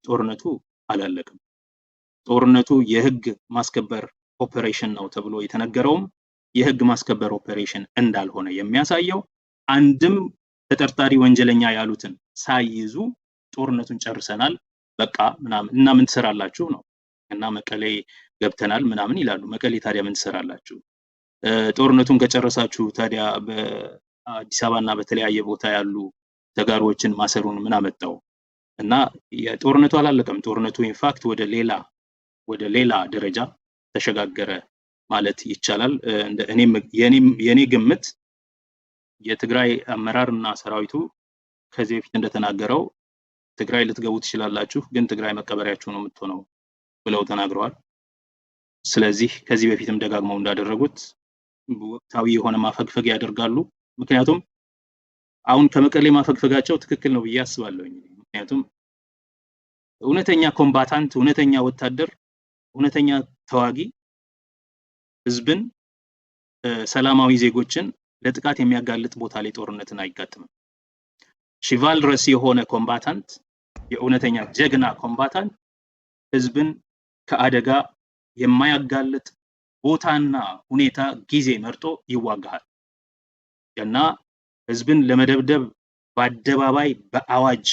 ጦርነቱ አላለቀም። ጦርነቱ የህግ ማስከበር ኦፐሬሽን ነው ተብሎ የተነገረውም የህግ ማስከበር ኦፐሬሽን እንዳልሆነ የሚያሳየው አንድም ተጠርጣሪ ወንጀለኛ ያሉትን ሳይይዙ ጦርነቱን ጨርሰናል በቃ ምናምን እና ምን ትሰራላችሁ ነው፣ እና መቀሌ ገብተናል ምናምን ይላሉ። መቀሌ ታዲያ ምን ትሰራላችሁ? ጦርነቱን ከጨረሳችሁ ታዲያ በአዲስ አበባ እና በተለያየ ቦታ ያሉ ተጋሩዎችን ማሰሩን ምን አመጣው? እና የጦርነቱ አላለቀም። ጦርነቱ in fact ወደ ሌላ ደረጃ ተሸጋገረ ማለት ይቻላል። የኔ ግምት የትግራይ አመራር እና ሰራዊቱ ከዚህ በፊት እንደተናገረው "ትግራይ ልትገቡ ትችላላችሁ፣ ግን ትግራይ መቀበሪያችሁ ነው የምትሆነው" ብለው ተናግረዋል። ስለዚህ ከዚህ በፊትም ደጋግመው እንዳደረጉት ወቅታዊ የሆነ ማፈግፈግ ያደርጋሉ። ምክንያቱም አሁን ከመቀሌ ማፈግፈጋቸው ትክክል ነው ብዬ አስባለሁ። ምክንያቱም እውነተኛ combatant፣ እውነተኛ ወታደር፣ እውነተኛ ተዋጊ ህዝብን፣ ሰላማዊ ዜጎችን ለጥቃት የሚያጋልጥ ቦታ ላይ ጦርነትን አይጋጥምም። Chivalrous የሆነ combatant፣ የእውነተኛ ጀግና combatant ህዝብን ከአደጋ የማያጋልጥ ቦታና ሁኔታ ጊዜ መርጦ ይዋጋሃል። እና ህዝብን ለመደብደብ በአደባባይ በአዋጅ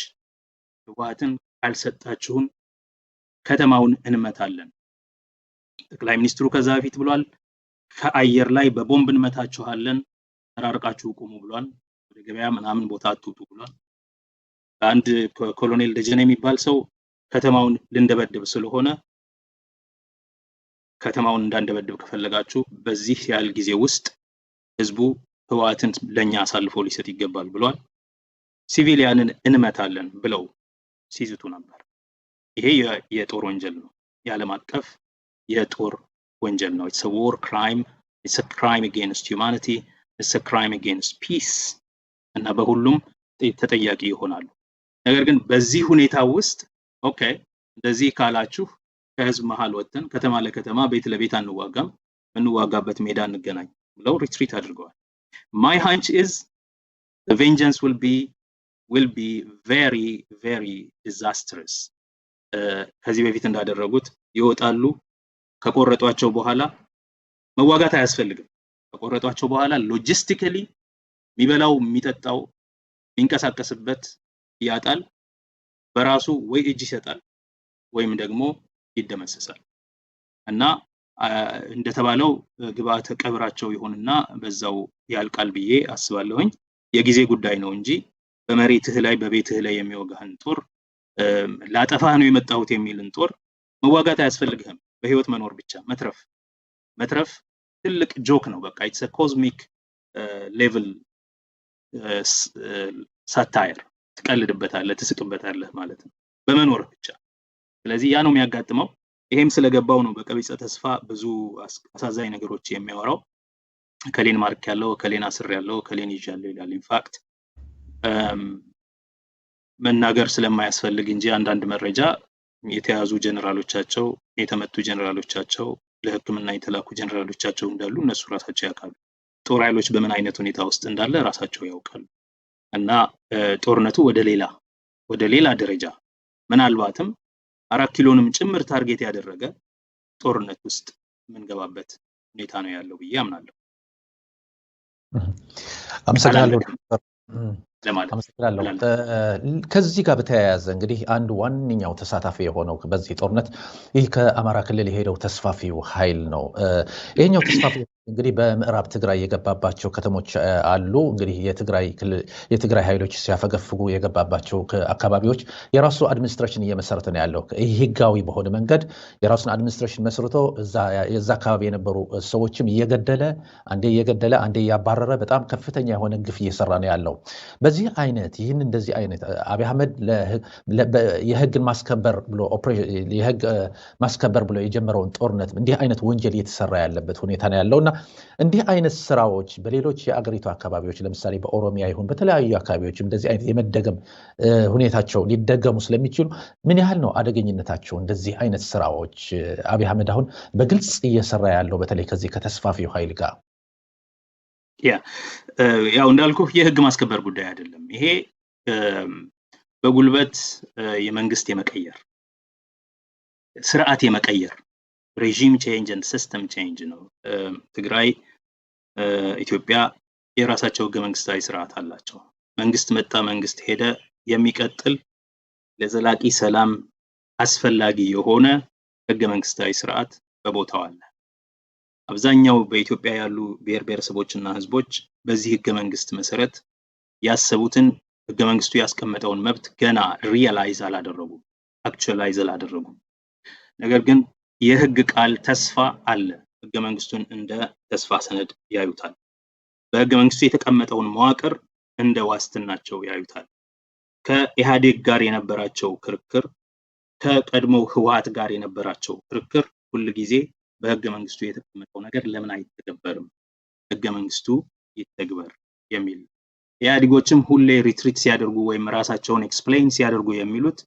"ህወሓትን ካልሰጣችሁን ከተማውን እንመታለን።" ጠቅላይ ሚኒስትሩ ከዛ በፊት ብሏል። "ከአየር ላይ በቦምብ እንመታችኋለን፣ ተራርቃችሁ ቁሙ" ብሏል። "ወደ ገበያ ምናምን ቦታ አትውጡ" ብሏል። አንድ ኮሎኔል ደጀኔ የሚባል ሰው "ከተማውን ልንደበድብ ስለሆነ ከተማውን እንዳንደበድብ ከፈለጋችሁ በዚህ ያህል ጊዜ ውስጥ ህዝቡ ህወሓትን ለኛ አሳልፎ ሊሰጥ ይገባል" ብሏል። "Civilian ን እንመታለን" ብለው ሲዝቱ ነበር። ይሄ የጦር ወንጀል ነው። የዓለም አቀፍ የጦር ወንጀል ነው። It's war crime, it's crime against humanity, it's crime against peace እና በሁሉም ተጠያቂ ይሆናሉ። ነገር ግን በዚህ ሁኔታ ውስጥ okay እንደዚህ ካላችሁ ከህዝብ መሀል ወጥተን ከተማ ለከተማ፣ ቤት ለቤት አንዋጋም፣ የምንዋጋበት ሜዳ እንገናኝ ብለው retreat አድርገዋል። My hunch is the vengeance will be very, very disastrous። ከዚህ በፊት እንዳደረጉት ይወጣሉ። ከቆረጧቸው በኋላ መዋጋት አያስፈልግም። ከቆረጧቸው በኋላ logistically የሚበላው፣ የሚጠጣው፣ የሚንቀሳቀስበት ያጣል። በራሱ ወይ እጅ ይሰጣል ወይም ደግሞ ይደመሰሳል። እና እንደተባለው ግብአተ ቀብራቸው ይሆንና በዛው ያልቃል ብዬ አስባለሁኝ። የጊዜ ጉዳይ ነው እንጂ በመሬትህ ላይ፣ በቤትህ ላይ የሚወጋህን ጦር፣ ላጠፋህ ነው የመጣሁት የሚልን ጦር መዋጋት አያስፈልግህም። በህይወት መኖር ብቻ፣ መትረፍ። መትረፍ ትልቅ joke ነው። በቃ it's cosmic level satire፣ ትቀልድበታለህ፣ ትስቅበታለህ ማለት ነው በመኖር ብቻ። ስለዚህ ያ ነው የሚያጋጥመው። ይሄም ስለገባው ነው በቀቢጸ ተስፋ ብዙ አሳዛኝ ነገሮች የሚያወራው። እከሌን ማርኬያለሁ፣ እከሌን አስሬያለሁ፣ እከሌን ይዣለሁ ይላል። In fact መናገር ስለማያስፈልግ እንጂ አንዳንድ መረጃ የተያዙ ጀነራሎቻቸው፣ የተመቱ ጀነራሎቻቸው፣ ለሕክምና የተላኩ ጀነራሎቻቸው እንዳሉ እነሱ ራሳቸው ያውቃሉ። ጦር ኃይሎች በምን አይነት ሁኔታ ውስጥ እንዳለ ራሳቸው ያውቃሉ። እና ጦርነቱ ወደ ሌላ ደረጃ ምናልባትም 4 ኪሎንም ጭምር target ያደረገ ጦርነት ውስጥ የምንገባበት ሁኔታ ነው ያለው ብዬ አምናለሁ። አመሰግናለሁ። ለማለት አመሰግናለሁ። ከዚህ ጋር በተያያዘ እንግዲህ አንድ ዋነኛው ተሳታፊ የሆነው በዚህ ጦርነት ይህ ከአማራ ክልል የሄደው ተስፋፊው ኃይል ነው። ይሄኛው ተስፋፊ እንግዲህ በምዕራብ ትግራይ የገባባቸው ከተሞች አሉ። እንግዲህ የትግራይ ኃይሎች ሲያፈገፍጉ የገባባቸው አካባቢዎች የራሱ administration እየመሰረተ ነው ያለው። ይህ ህጋዊ በሆነ መንገድ የራሱን administration መስርቶ የዛ አካባቢ የነበሩ ሰዎችም እየገደለ፣ አንዴ እየገደለ አንዴ እያባረረ በጣም ከፍተኛ የሆነ ግፍ እየሰራ ነው ያለው። በዚህ አይነት ይህን እንደዚህ አይነት አብይ አህመድ የህግ ማስከበር ብሎ የጀመረውን ጦርነት እንዲህ አይነት ወንጀል እየተሰራ ያለበት ሁኔታ ነው ያለው። እና እንዲህ አይነት ስራዎች በሌሎች የአገሪቱ አካባቢዎች፣ ለምሳሌ በኦሮሚያ ይሁን በተለያዩ አካባቢዎች እንደዚህ አይነት የመደገም ሁኔታቸው ሊደገሙ ስለሚችሉ ምን ያህል ነው አደገኝነታቸው? እንደዚህ አይነት ስራዎች አብይ አህመድ አሁን በግልጽ እየሰራ ያለው በተለይ ከዚህ ከተስፋፊው ኃይል ጋር። Yeah፣ ያው እንዳልኩህ የህግ ማስከበር ጉዳይ አይደለም። ይሄ በጉልበት የመንግስት የመቀየር፣ ስርዓት የመቀየር regime change and system change ነው። ትግራይ፣ ኢትዮጵያ የራሳቸው ህገ መንግስታዊ ስርዓት አላቸው። መንግስት መጣ፣ መንግስት ሄደ የሚቀጥል፣ ለዘላቂ ሰላም አስፈላጊ የሆነ ህገ መንግስታዊ ስርዓት በቦታው አለ። አብዛኛው በኢትዮጵያ ያሉ ብሔር ብሔረሰቦች እና ህዝቦች በዚህ ህገ መንግስት መሰረት ያሰቡትን ህገ መንግስቱ ያስቀመጠውን መብት ገና realize አላደረጉም፣ actualize አላደረጉም። ነገር ግን የህግ ቃል ተስፋ አለ። ህገ መንግስቱን እንደ ተስፋ ሰነድ ያዩታል። በህገ መንግስቱ የተቀመጠውን መዋቅር እንደ ዋስትናቸው ያዩታል። ከኢህአዴግ ጋር የነበራቸው ክርክር፣ ከቀድሞው ህወሓት ጋር የነበራቸው ክርክር ሁል ጊዜ በህገ መንግስቱ የተቀመጠው ነገር ለምን አይተገበርም? ህገ መንግስቱ ይተግበር የሚል። ኢህአዴጎችም ሁሌ retreat ሲያደርጉ ወይም ራሳቸውን explain ሲያደርጉ የሚሉት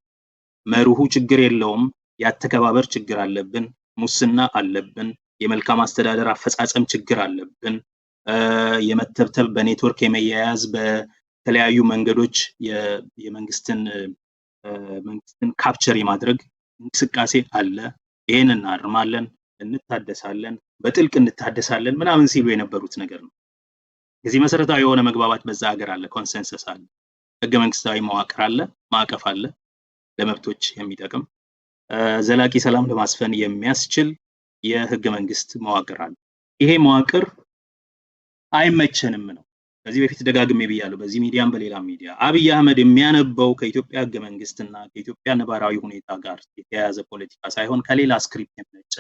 መርሁ ችግር የለውም፣ የአተገባበር ችግር አለብን፣ ሙስና አለብን፣ የመልካም አስተዳደር አፈጻጸም ችግር አለብን፣ የመተብተብ፣ በኔትወርክ የመያያዝ፣ በተለያዩ መንገዶች የመንግስትን መንግስትን capture የማድረግ እንቅስቃሴ አለ፣ ይሄን እናርማለን፣ እንታደሳለን፣ በጥልቅ እንታደሳለን ምናምን ሲሉ የነበሩት ነገር ነው። የዚህ መሰረታዊ የሆነ መግባባት በዛ ሀገር አለ፣ consensus አለ፣ ህገ መንግስታዊ መዋቅር አለ፣ ማዕቀፍ አለ፣ ለመብቶች የሚጠቅም፣ ዘላቂ ሰላም ለማስፈን የሚያስችል የህገ መንግስት መዋቅር አለ። ይሄ መዋቅር አይመቸንም ነው። ከዚህ በፊት ደጋግሜ ብያለሁ፣ በዚህ ሚዲያም በሌላ ሚዲያ። አብይ አህመድ የሚያነበው ከኢትዮጵያ ህገ መንግስትና ከኢትዮጵያ ነባራዊ ሁኔታ ጋር የተያያዘ ፖለቲካ ሳይሆን ከሌላ script የመነጨ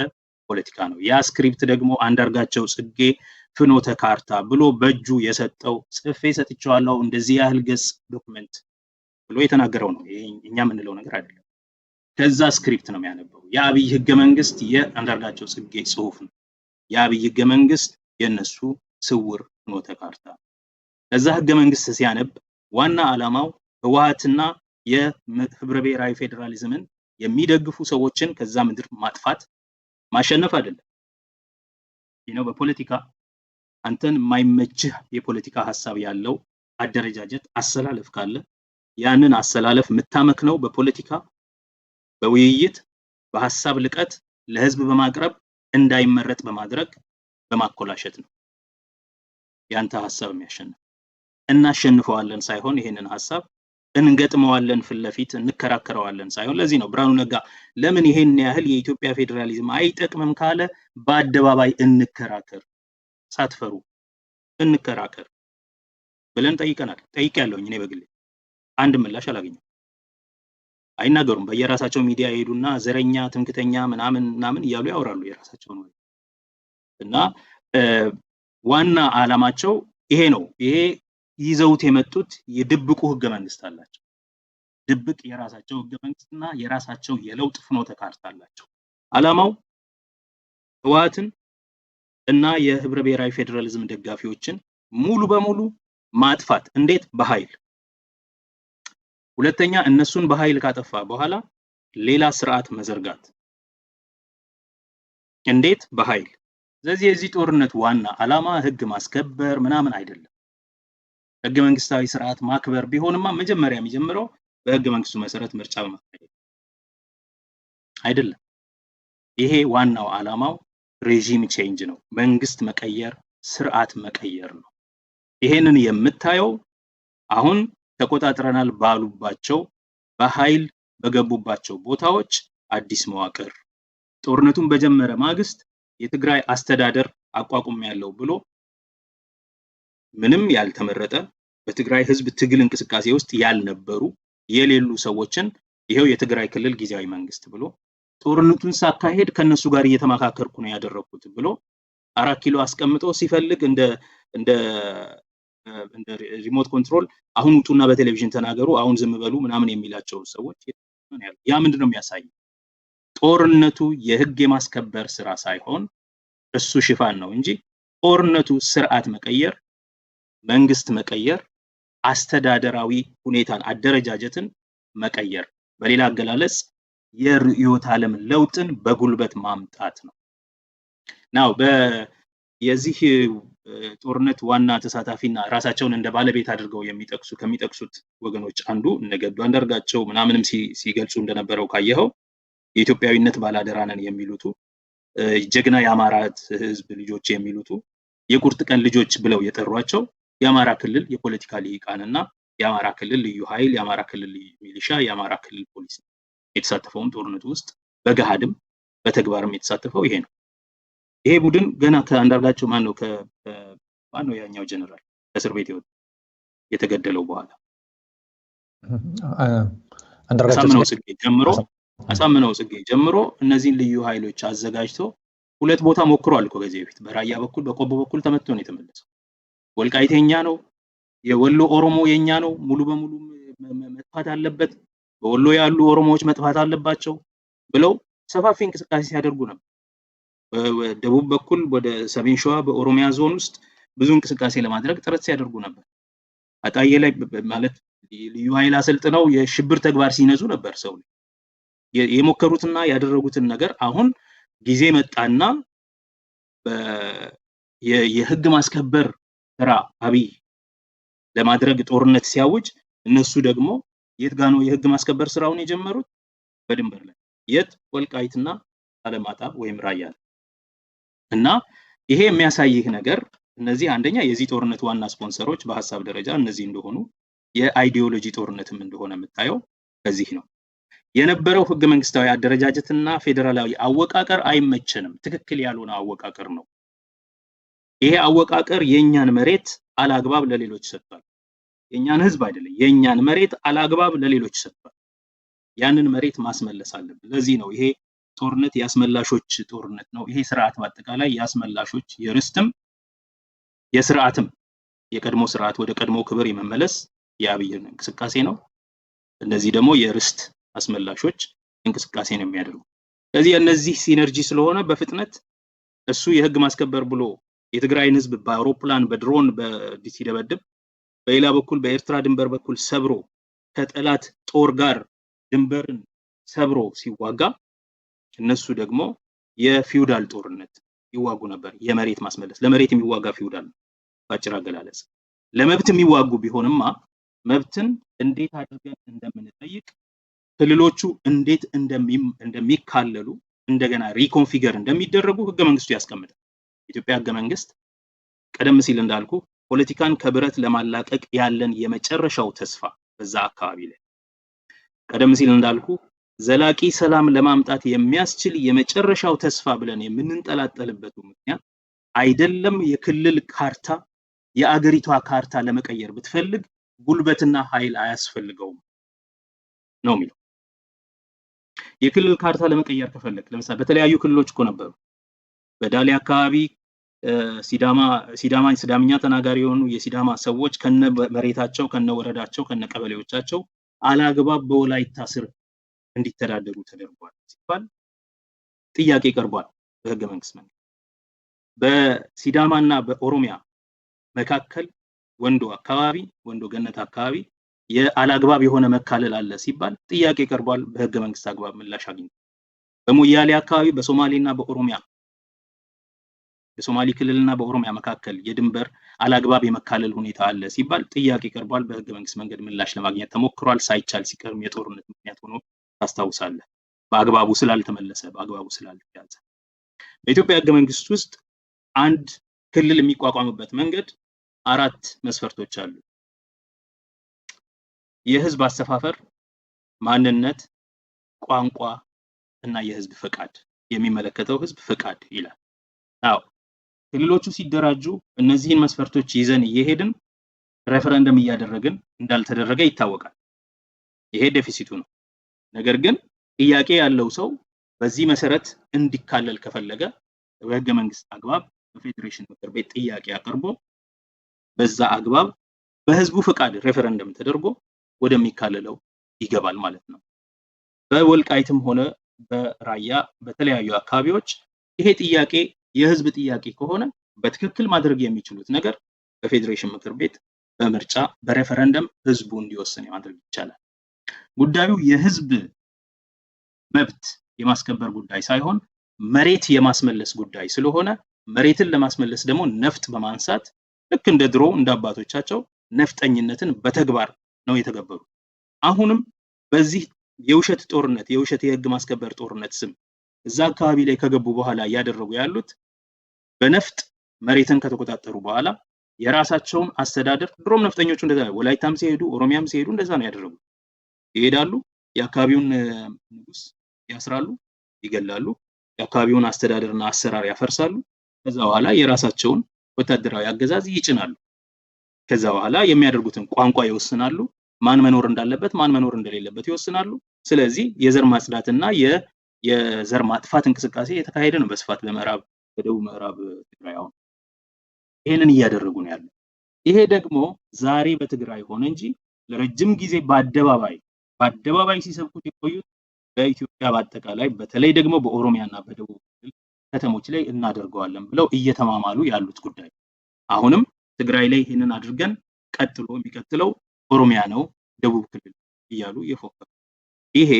ፖለቲካ ነው። ያ script ደግሞ አንዳርጋቸው ጽጌ ፍኖተ ካርታ ብሎ በእጁ የሰጠው፣ ጽፌ ሰጥቼዋለሁ፣ እንደዚህ ያህል ገጽ document ብሎ የተናገረው ነው። ይሄ እኛ የምንለው ነገር አይደለም። ከዛ script ነው የሚያነበው። የአብይ ህገ መንግስት የአንዳርጋቸው ጽጌ ጽሁፍ ነው። የአብይ ህገ መንግስት የነሱ ስውር ፍኖተ ካርታ። ከዛ ህገ መንግስት ሲያነብ ዋና ዓላማው ህወሓትና የህብረ ብሔራዊ ፌዴራሊዝምን የሚደግፉ ሰዎችን ከዛ ምድር ማጥፋት፣ ማሸነፍ አይደለም። በፖለቲካ አንተን የማይመችህ የፖለቲካ ሀሳብ ያለው አደረጃጀት፣ አሰላለፍ ካለ ያንን አሰላለፍ የምታመክነው በፖለቲካ፣ በውይይት፣ በሀሳብ ልቀት ለህዝብ በማቅረብ፣ እንዳይመረጥ በማድረግ፣ በማኮላሸት ነው። ያንተ ሀሳብ የሚያሸንፍ። እናሸንፈዋለን ሳይሆን ይሄንን ሀሳብ እንገጥመዋለን፣ ፊት ለፊት እንከራከረዋለን ሳይሆን። ለዚህ ነው ብርሃኑ ነጋ ለምን ይሄን ያህል የኢትዮጵያ ፌዴራሊዝም አይጠቅምም ካለ በአደባባይ እንከራከር፣ ሳትፈሩ እንከራከር ብለን ጠይቀናል። ጠይቄያለሁኝ እኔ በግሌ፣ አንድ ምላሽ አላገኘም። አይናገሩም። በየራሳቸው ሚዲያ ይሄዱና ዘረኛ፣ ትምክተኛ ምናምን ምናምን እያሉ ያወራሉ የራሳቸውን ወሬ። እና ዋና ዓላማቸው ይሄ ነው። ይሄ ይዘውት የመጡት የድብቁ ህገ መንግስት አላቸው። ድብቅ የራሳቸው ህገ መንግስትና የራሳቸው የለውጥ ፍኖተ ካርታ አላቸው። ዓላማው ህወሓትን እና የህብረ ብሔራዊ ፌዴራሊዝም ደጋፊዎችን ሙሉ በሙሉ ማጥፋት። እንዴት? በኃይል። ሁለተኛ፣ እነሱን በኃይል ካጠፋ በኋላ ሌላ ስርዓት መዘርጋት። እንዴት? በኃይል። ስለዚህ የዚህ ጦርነት ዋና ዓላማ ህግ ማስከበር ምናምን አይደለም። ህገ መንግስታዊ ስርዓት ማክበር ቢሆንማ መጀመሪያ የሚጀምረው በህገ መንግስቱ መሰረት ምርጫ በማካሄድ አይደለም። ይሄ ዋናው ዓላማው regime change ነው። መንግስት መቀየር፣ ስርዓት መቀየር ነው። ይሄንን የምታየው አሁን ተቆጣጥረናል ባሉባቸው፣ በኃይል በገቡባቸው ቦታዎች አዲስ መዋቅር፣ ጦርነቱን በጀመረ ማግስት የትግራይ አስተዳደር አቋቁሜያለሁ ብሎ ምንም ያልተመረጠ፣ በትግራይ ህዝብ ትግል እንቅስቃሴ ውስጥ ያልነበሩ፣ የሌሉ ሰዎችን ይሄው የትግራይ ክልል ጊዜያዊ መንግስት ብሎ፣ ጦርነቱን ሳካሄድ ከነሱ ጋር እየተመካከርኩ ነው ያደረኩት ብሎ 4 ኪሎ አስቀምጦ፣ ሲፈልግ እንደ remote control አሁን ውጡና በቴሌቪዥን ተናገሩ፣ አሁን ዝም በሉ ምናምን የሚላቸው ሰዎች። ያ ምንድን ነው የሚያሳየው? ጦርነቱ የህግ የማስከበር ስራ ሳይሆን እሱ ሽፋን ነው እንጂ ጦርነቱ ስርዓት መቀየር፣ መንግስት መቀየር፣ አስተዳደራዊ ሁኔታን፣ አደረጃጀትን መቀየር፣ በሌላ አገላለጽ የርዕዮተ ዓለም ለውጥን በጉልበት ማምጣት ነው። Now የዚህ ጦርነት ዋና ተሳታፊና ራሳቸውን እንደ ባለቤት አድርገው ከሚጠቅሱት ወገኖች አንዱ እነ ገዱ አንዳርጋቸው ምናምንም ሲገልጹ እንደነበረው ካየኸው የኢትዮጵያዊነት ባላደራ ነን የሚሉቱ፣ ጀግና የአማራ ህዝብ ልጆች የሚሉቱ፣ የቁርጥ ቀን ልጆች ብለው የጠሯቸው የአማራ ክልል የፖለቲካ ልሂቃንና የአማራ ክልል ልዩ ኃይል፣ የአማራ ክልል ሚሊሻ፣ የአማራ ክልል ፖሊስ ነው። የተሳተፈውም ጦርነቱ ውስጥ በገሃድም በተግባርም የተሳተፈው ይሄ ነው። ይሄ ቡድን ገና ከአንዳርጋቸው፣ ማን ነው፣ ማን ነው ያኛው ጀነራል ከእስር ቤት የተገደለው በኋላ አሳምነው ጽጌ ጀምሮ አሳምነው ጽጌ ጀምሮ እነዚህን ልዩ ኃይሎች አዘጋጅቶ ሁለት ቦታ ሞክሯል እኮ ከዚህ በፊት። በራያ በኩል በቆቦ በኩል ተመትቶ ነው የተመለሰው። ወልቃይት የኛ ነው፣ የወሎ ኦሮሞ የኛ ነው፣ ሙሉ በሙሉ መጥፋት አለበት፣ በወሎ ያሉ ኦሮሞዎች መጥፋት አለባቸው ብለው ሰፋፊ እንቅስቃሴ ሲያደርጉ ነበር። በደቡብ በኩል ወደ ሰሜን ሸዋ በኦሮሚያ ዞን ውስጥ ብዙ እንቅስቃሴ ለማድረግ ጥረት ሲያደርጉ ነበር። አጣዬ ላይ ማለት ልዩ ኃይል አሰልጥነው የሽብር ተግባር ሲነዙ ነበር። ሰው የሞከሩትና ያደረጉትን ነገር አሁን ጊዜ መጣና የህግ ማስከበር ስራ አብይ ለማድረግ ጦርነት ሲያውጅ እነሱ ደግሞ የት ጋር ነው የህግ ማስከበር ስራውን የጀመሩት? በድንበር ላይ የት? ወልቃይትና አለማጣ ወይም ራያ። እና ይሄ የሚያሳይህ ነገር እነዚህ አንደኛ የዚህ ጦርነት ዋና ስፖንሰሮች በሐሳብ ደረጃ እነዚህ እንደሆኑ፣ የ ideology ጦርነትም እንደሆነ የምታየው ከዚህ ነው። የነበረው ህገ መንግስታዊ አደረጃጀትና ፌዴራላዊ አወቃቀር አይመቸንም፣ ትክክል ያልሆነ አወቃቀር ነው። ይሄ አወቃቀር የኛን መሬት አላግባብ ለሌሎች ሰጥቷል። የኛን ህዝብ አይደለም፣ የኛን መሬት አላግባብ ለሌሎች ሰጥቷል። ያንን መሬት ማስመለስ አለብን። ለዚህ ነው ይሄ ጦርነት የአስመላሾች ጦርነት ነው። ይሄ ስርዓት በአጠቃላይ የአስመላሾች የርስትም የስርዓትም የቀድሞ ስርዓት ወደ ቀድሞ ክብር የመመለስ የአብይ እንቅስቃሴ ነው። እነዚህ ደግሞ የርስት አስመላሾች እንቅስቃሴ ነው የሚያደርጉ። ስለዚህ እነዚህ synergy ስለሆነ በፍጥነት እሱ የህግ ማስከበር ብሎ የትግራይን ህዝብ በአውሮፕላን በድሮን ሲደበድብ፣ በሌላ በኩል በኤርትራ ድንበር በኩል ሰብሮ ከጠላት ጦር ጋር ድንበርን ሰብሮ ሲዋጋ፣ እነሱ ደግሞ የፊውዳል ጦርነት ይዋጉ ነበር። የመሬት ማስመለስ፣ ለመሬት የሚዋጋ ፊውዳል ነው በአጭር አገላለጽ። ለመብት የሚዋጉ ቢሆንማ መብትን እንዴት አድርገን እንደምንጠይቅ፣ ክልሎቹ እንዴት እንደሚካለሉ፣ እንደገና reconfigure እንደሚደረጉ ህገ መንግስቱ ያስቀምጣል። የኢትዮጵያ ህገ መንግስት ቀደም ሲል እንዳልኩ ፖለቲካን ከብረት ለማላቀቅ ያለን የመጨረሻው ተስፋ በዛ አካባቢ ላይ፣ ቀደም ሲል እንዳልኩ ዘላቂ ሰላም ለማምጣት የሚያስችል የመጨረሻው ተስፋ ብለን የምንንጠላጠልበት ምክንያት አይደለም የክልል ካርታ፣ የአገሪቷ ካርታ ለመቀየር ብትፈልግ ጉልበትና ኃይል አያስፈልገውም ነው የሚለው። የክልል ካርታ ለመቀየር ከፈለግ ለምሳሌ በተለያዩ ክልሎች እኮ ነበሩ። በዳሌ አካባቢ ሲዳማ ሲዳማ ሲዳምኛ ተናጋሪ የሆኑ የሲዳማ ሰዎች ከነ መሬታቸው፣ ከነ ወረዳቸው፣ ከነ ቀበሌዎቻቸው አላግባብ በወላይታ ስር እንዲተዳደሩ ተደርጓል ሲባል ጥያቄ ቀርቧል በህገ መንግስት መንገድ። በሲዳማና በኦሮሚያ መካከል ወንዶ አካባቢ፣ ወንዶ ገነት አካባቢ የአላግባብ የሆነ መካለል አለ ሲባል ጥያቄ ቀርቧል። በህገ መንግስት አግባብ ምላሽ አግኝቷል። በሞያሌ አካባቢ በሶማሌና በኦሮሚያ፣ በሶማሌ ክልልና በኦሮሚያ መካከል የድንበር አላግባብ የመካለል ሁኔታ አለ ሲባል ጥያቄ ቀርቧል። በህገ መንግስት መንገድ ምላሽ ለማግኘት ተሞክሯል። ሳይቻል ሲቀርም የጦርነት ምክንያት ሆኖ ታስታውሳለህ። በአግባቡ ስላልተመለሰ፣ በአግባቡ ስላልተያዘ። በኢትዮጵያ ህገ መንግስት ውስጥ አንድ ክልል የሚቋቋምበት መንገድ አራት መስፈርቶች አሉ። የህዝብ አሰፋፈር፣ ማንነት፣ ቋንቋ እና የህዝብ ፈቃድ፣ የሚመለከተው ህዝብ ፈቃድ ይላል። አዎ፣ ክልሎቹ ሲደራጁ እነዚህን መስፈርቶች ይዘን እየሄድን ሬፈረንደም እያደረግን እንዳልተደረገ ይታወቃል። ይሄ deficit ኡ ነው። ነገር ግን ጥያቄ ያለው ሰው በዚህ መሰረት እንዲካለል ከፈለገ በህገ መንግስት አግባብ በፌዴሬሽን ምክር ቤት ጥያቄ አቅርቦ በዛ አግባብ በህዝቡ ፈቃድ ሬፈረንደም ተደርጎ ወደሚካለለው ይገባል ማለት ነው። በወልቃይትም ሆነ በራያ በተለያዩ አካባቢዎች ይሄ ጥያቄ የህዝብ ጥያቄ ከሆነ በትክክል ማድረግ የሚችሉት ነገር በፌዴሬሽን ምክር ቤት በምርጫ በሬፈረንደም ህዝቡ እንዲወስን ማድረግ ይቻላል። ጉዳዩ የህዝብ መብት የማስከበር ጉዳይ ሳይሆን መሬት የማስመለስ ጉዳይ ስለሆነ መሬትን ለማስመለስ ደግሞ ነፍጥ በማንሳት ልክ እንደ ድሮ እንደ አባቶቻቸው ነፍጠኝነትን በተግባር ነው የተገበሩት። አሁንም በዚህ የውሸት ጦርነት፣ የውሸት የህግ ማስከበር ጦርነት ስም እዛ አካባቢ ላይ ከገቡ በኋላ እያደረጉ ያሉት በነፍጥ መሬትን ከተቆጣጠሩ በኋላ የራሳቸውን አስተዳደር፣ ድሮም ነፍጠኞቹ እንደዛ፣ ወላይታም ሲሄዱ ኦሮሚያም ሲሄዱ እንደዛ ነው ያደረጉት። ይሄዳሉ፣ የአካባቢውን ንጉስ ያስራሉ፣ ይገላሉ፣ የአካባቢውን አስተዳደርና አሰራር ያፈርሳሉ። ከዛ በኋላ የራሳቸውን ወታደራዊ አገዛዝ ይጭናሉ። ከዛ በኋላ የሚያደርጉትን ቋንቋ ይወስናሉ፣ ማን መኖር እንዳለበት ማን መኖር እንደሌለበት ይወስናሉ። ስለዚህ የዘር ማጽዳትና የዘር ማጥፋት እንቅስቃሴ የተካሄደ ነው በስፋት በምዕራብ፣ በደቡብ ምዕራብ ትግራይ። አሁን ይሄንን እያደረጉ ነው ያለው። ይሄ ደግሞ ዛሬ በትግራይ ሆነ እንጂ ለረጅም ጊዜ በአደባባይ ሲሰብኩት የቆዩት በኢትዮጵያ በአጠቃላይ፣ በተለይ ደግሞ በኦሮሚያና በደቡብ ክልል ከተሞች ላይ እናደርገዋለን ብለው እየተማማሉ ያሉት ጉዳይ። አሁንም ትግራይ ላይ ይህንን አድርገን ቀጥሎ የሚቀጥለው ኦሮሚያ ነው፣ ደቡብ ክልል እያሉ እየፎከሩ፣ ይሄ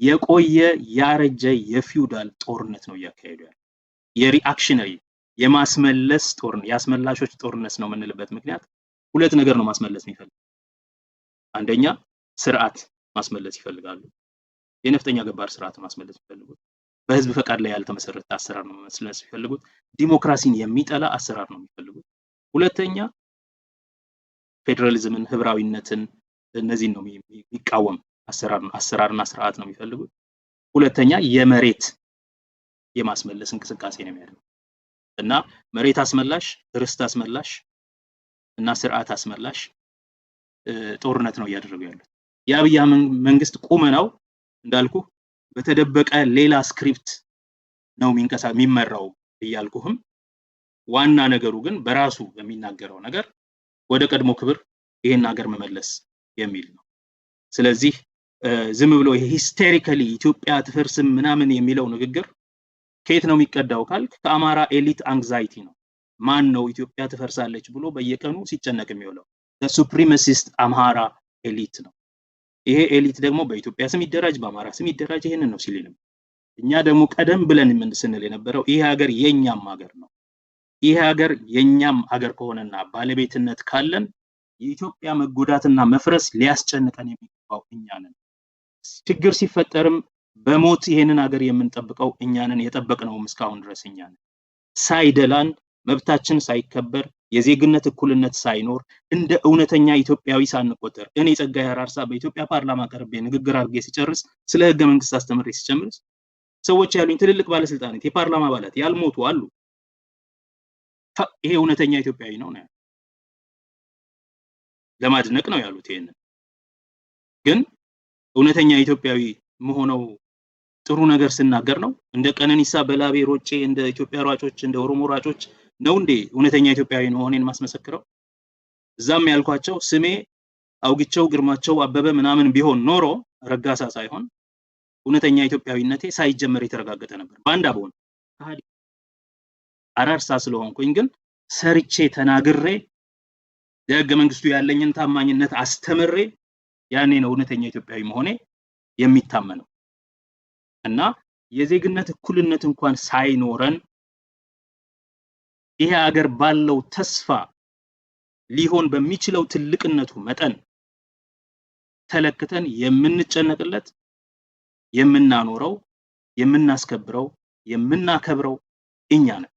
የቆየ ያረጀ የፊውዳል ጦርነት ነው እያካሄዱ ያለው። የ reactionary የማስመለስ ጦርነት፣ የአስመላሾች ጦርነት ነው የምንልበት ምክንያት ሁለት ነገር ነው ማስመለስ የሚፈልግ። አንደኛ ስርዓት ማስመለስ ይፈልጋሉ። የነፍጠኛ ገባር ስርዓት ማስመለስ የሚፈልጉት፣ በህዝብ ፈቃድ ላይ ያልተመሰረተ አሰራር ነው ማስመለስ የሚፈልጉት። ዲሞክራሲን የሚጠላ አሰራር ነው የሚፈልጉት። ሁለተኛ ፌዴራሊዝምን፣ ህብራዊነትን፣ እነዚህን ነው የሚቃወም አሰራርና ስርዓት ነው የሚፈልጉት። ሁለተኛ የመሬት የማስመለስ እንቅስቃሴ ነው የሚያደርጉት እና መሬት አስመላሽ፣ ርስት አስመላሽ እና ስርዓት አስመላሽ ጦርነት ነው እያደረጉ ያሉት። የአብይ መንግስት ቁመናው እንዳልኩ በተደበቀ ሌላ script ነው የሚመራው እያልኩህም፣ ዋና ነገሩ ግን በራሱ በሚናገረው ነገር ወደ ቀድሞ ክብር ይሄን ሀገር መመለስ የሚል ነው። ስለዚህ ዝም ብሎ ይሄ hysterically ኢትዮጵያ አትፈርስም ምናምን የሚለው ንግግር ከየት ነው የሚቀዳው ካልክ ከአማራ elite anxiety ነው። ማን ነው ኢትዮጵያ ትፈርሳለች ብሎ በየቀኑ ሲጨነቅ የሚውለው? Supremacist አምሃራ elite ነው። ይሄ elite ደግሞ በኢትዮጵያ ስም ይደራጅ፣ በአማራ ስም ይደራጅ፣ ይሄንን ነው ሲል ነበር። እኛ ደግሞ ቀደም ብለን ምን ስንል የነበረው፣ ይሄ ሀገር የኛም ሀገር ነው። ይሄ ሀገር የኛም ሀገር ከሆነና ባለቤትነት ካለን የኢትዮጵያ መጎዳትና መፍረስ ሊያስጨንቀን የሚገባው እኛ ነን። ችግር ሲፈጠርም በሞት ይሄንን ሀገር የምንጠብቀው እኛ ነን። የጠበቅነውም እስካሁን ድረስ እኛ ነን። ሳይደላን፣ መብታችን ሳይከበር፣ የዜግነት እኩልነት ሳይኖር፣ እንደ እውነተኛ ኢትዮጵያዊ ሳንቆጠር፣ እኔ ጸጋዬ አራርሳ በኢትዮጵያ ፓርላማ ቀርቤ ንግግር አድርጌ ሲጨርስ፣ ስለ ህገ መንግስት አስተምሬ ሲጨርስ ሰዎች ያሉኝ፣ ትልልቅ ባለስልጣናት፣ የፓርላማ አባላት ያልሞቱ አሉ። ይሄ እውነተኛ ኢትዮጵያዊ ነው ነው ለማድነቅ ነው ያሉት። ይሄንን ግን እውነተኛ ኢትዮጵያዊ መሆነው ጥሩ ነገር ስናገር ነው? እንደ ቀነኒሳ በላቤ ሮጬ፣ እንደ ኢትዮጵያ ሯጮች፣ እንደ ኦሮሞ ሯጮች ነው እንዴ እውነተኛ ኢትዮጵያዊ መሆኔን ማስመሰክረው? እዛም ያልኳቸው ስሜ አውግቸው ግርማቸው አበበ ምናምን ቢሆን ኖሮ፣ ረጋሳ ሳይሆን፣ እውነተኛ ኢትዮጵያዊነቴ ሳይጀመር የተረጋገጠ ነበር። ባንዳ ብሆን፣ ከሃዲ። አራርሳ ስለሆንኩኝ ግን ሰርቼ፣ ተናግሬ፣ ለህገ መንግስቱ ያለኝን ታማኝነት አስተምሬ ያኔ ነው እውነተኛ ኢትዮጵያዊ መሆኔ የሚታመነው። እና የዜግነት እኩልነት እንኳን ሳይኖረን ይሄ ሀገር ባለው ተስፋ ሊሆን በሚችለው ትልቅነቱ መጠን ተለክተን የምንጨነቅለት፣ የምናኖረው፣ የምናስከብረው፣ የምናከብረው እኛ ነን።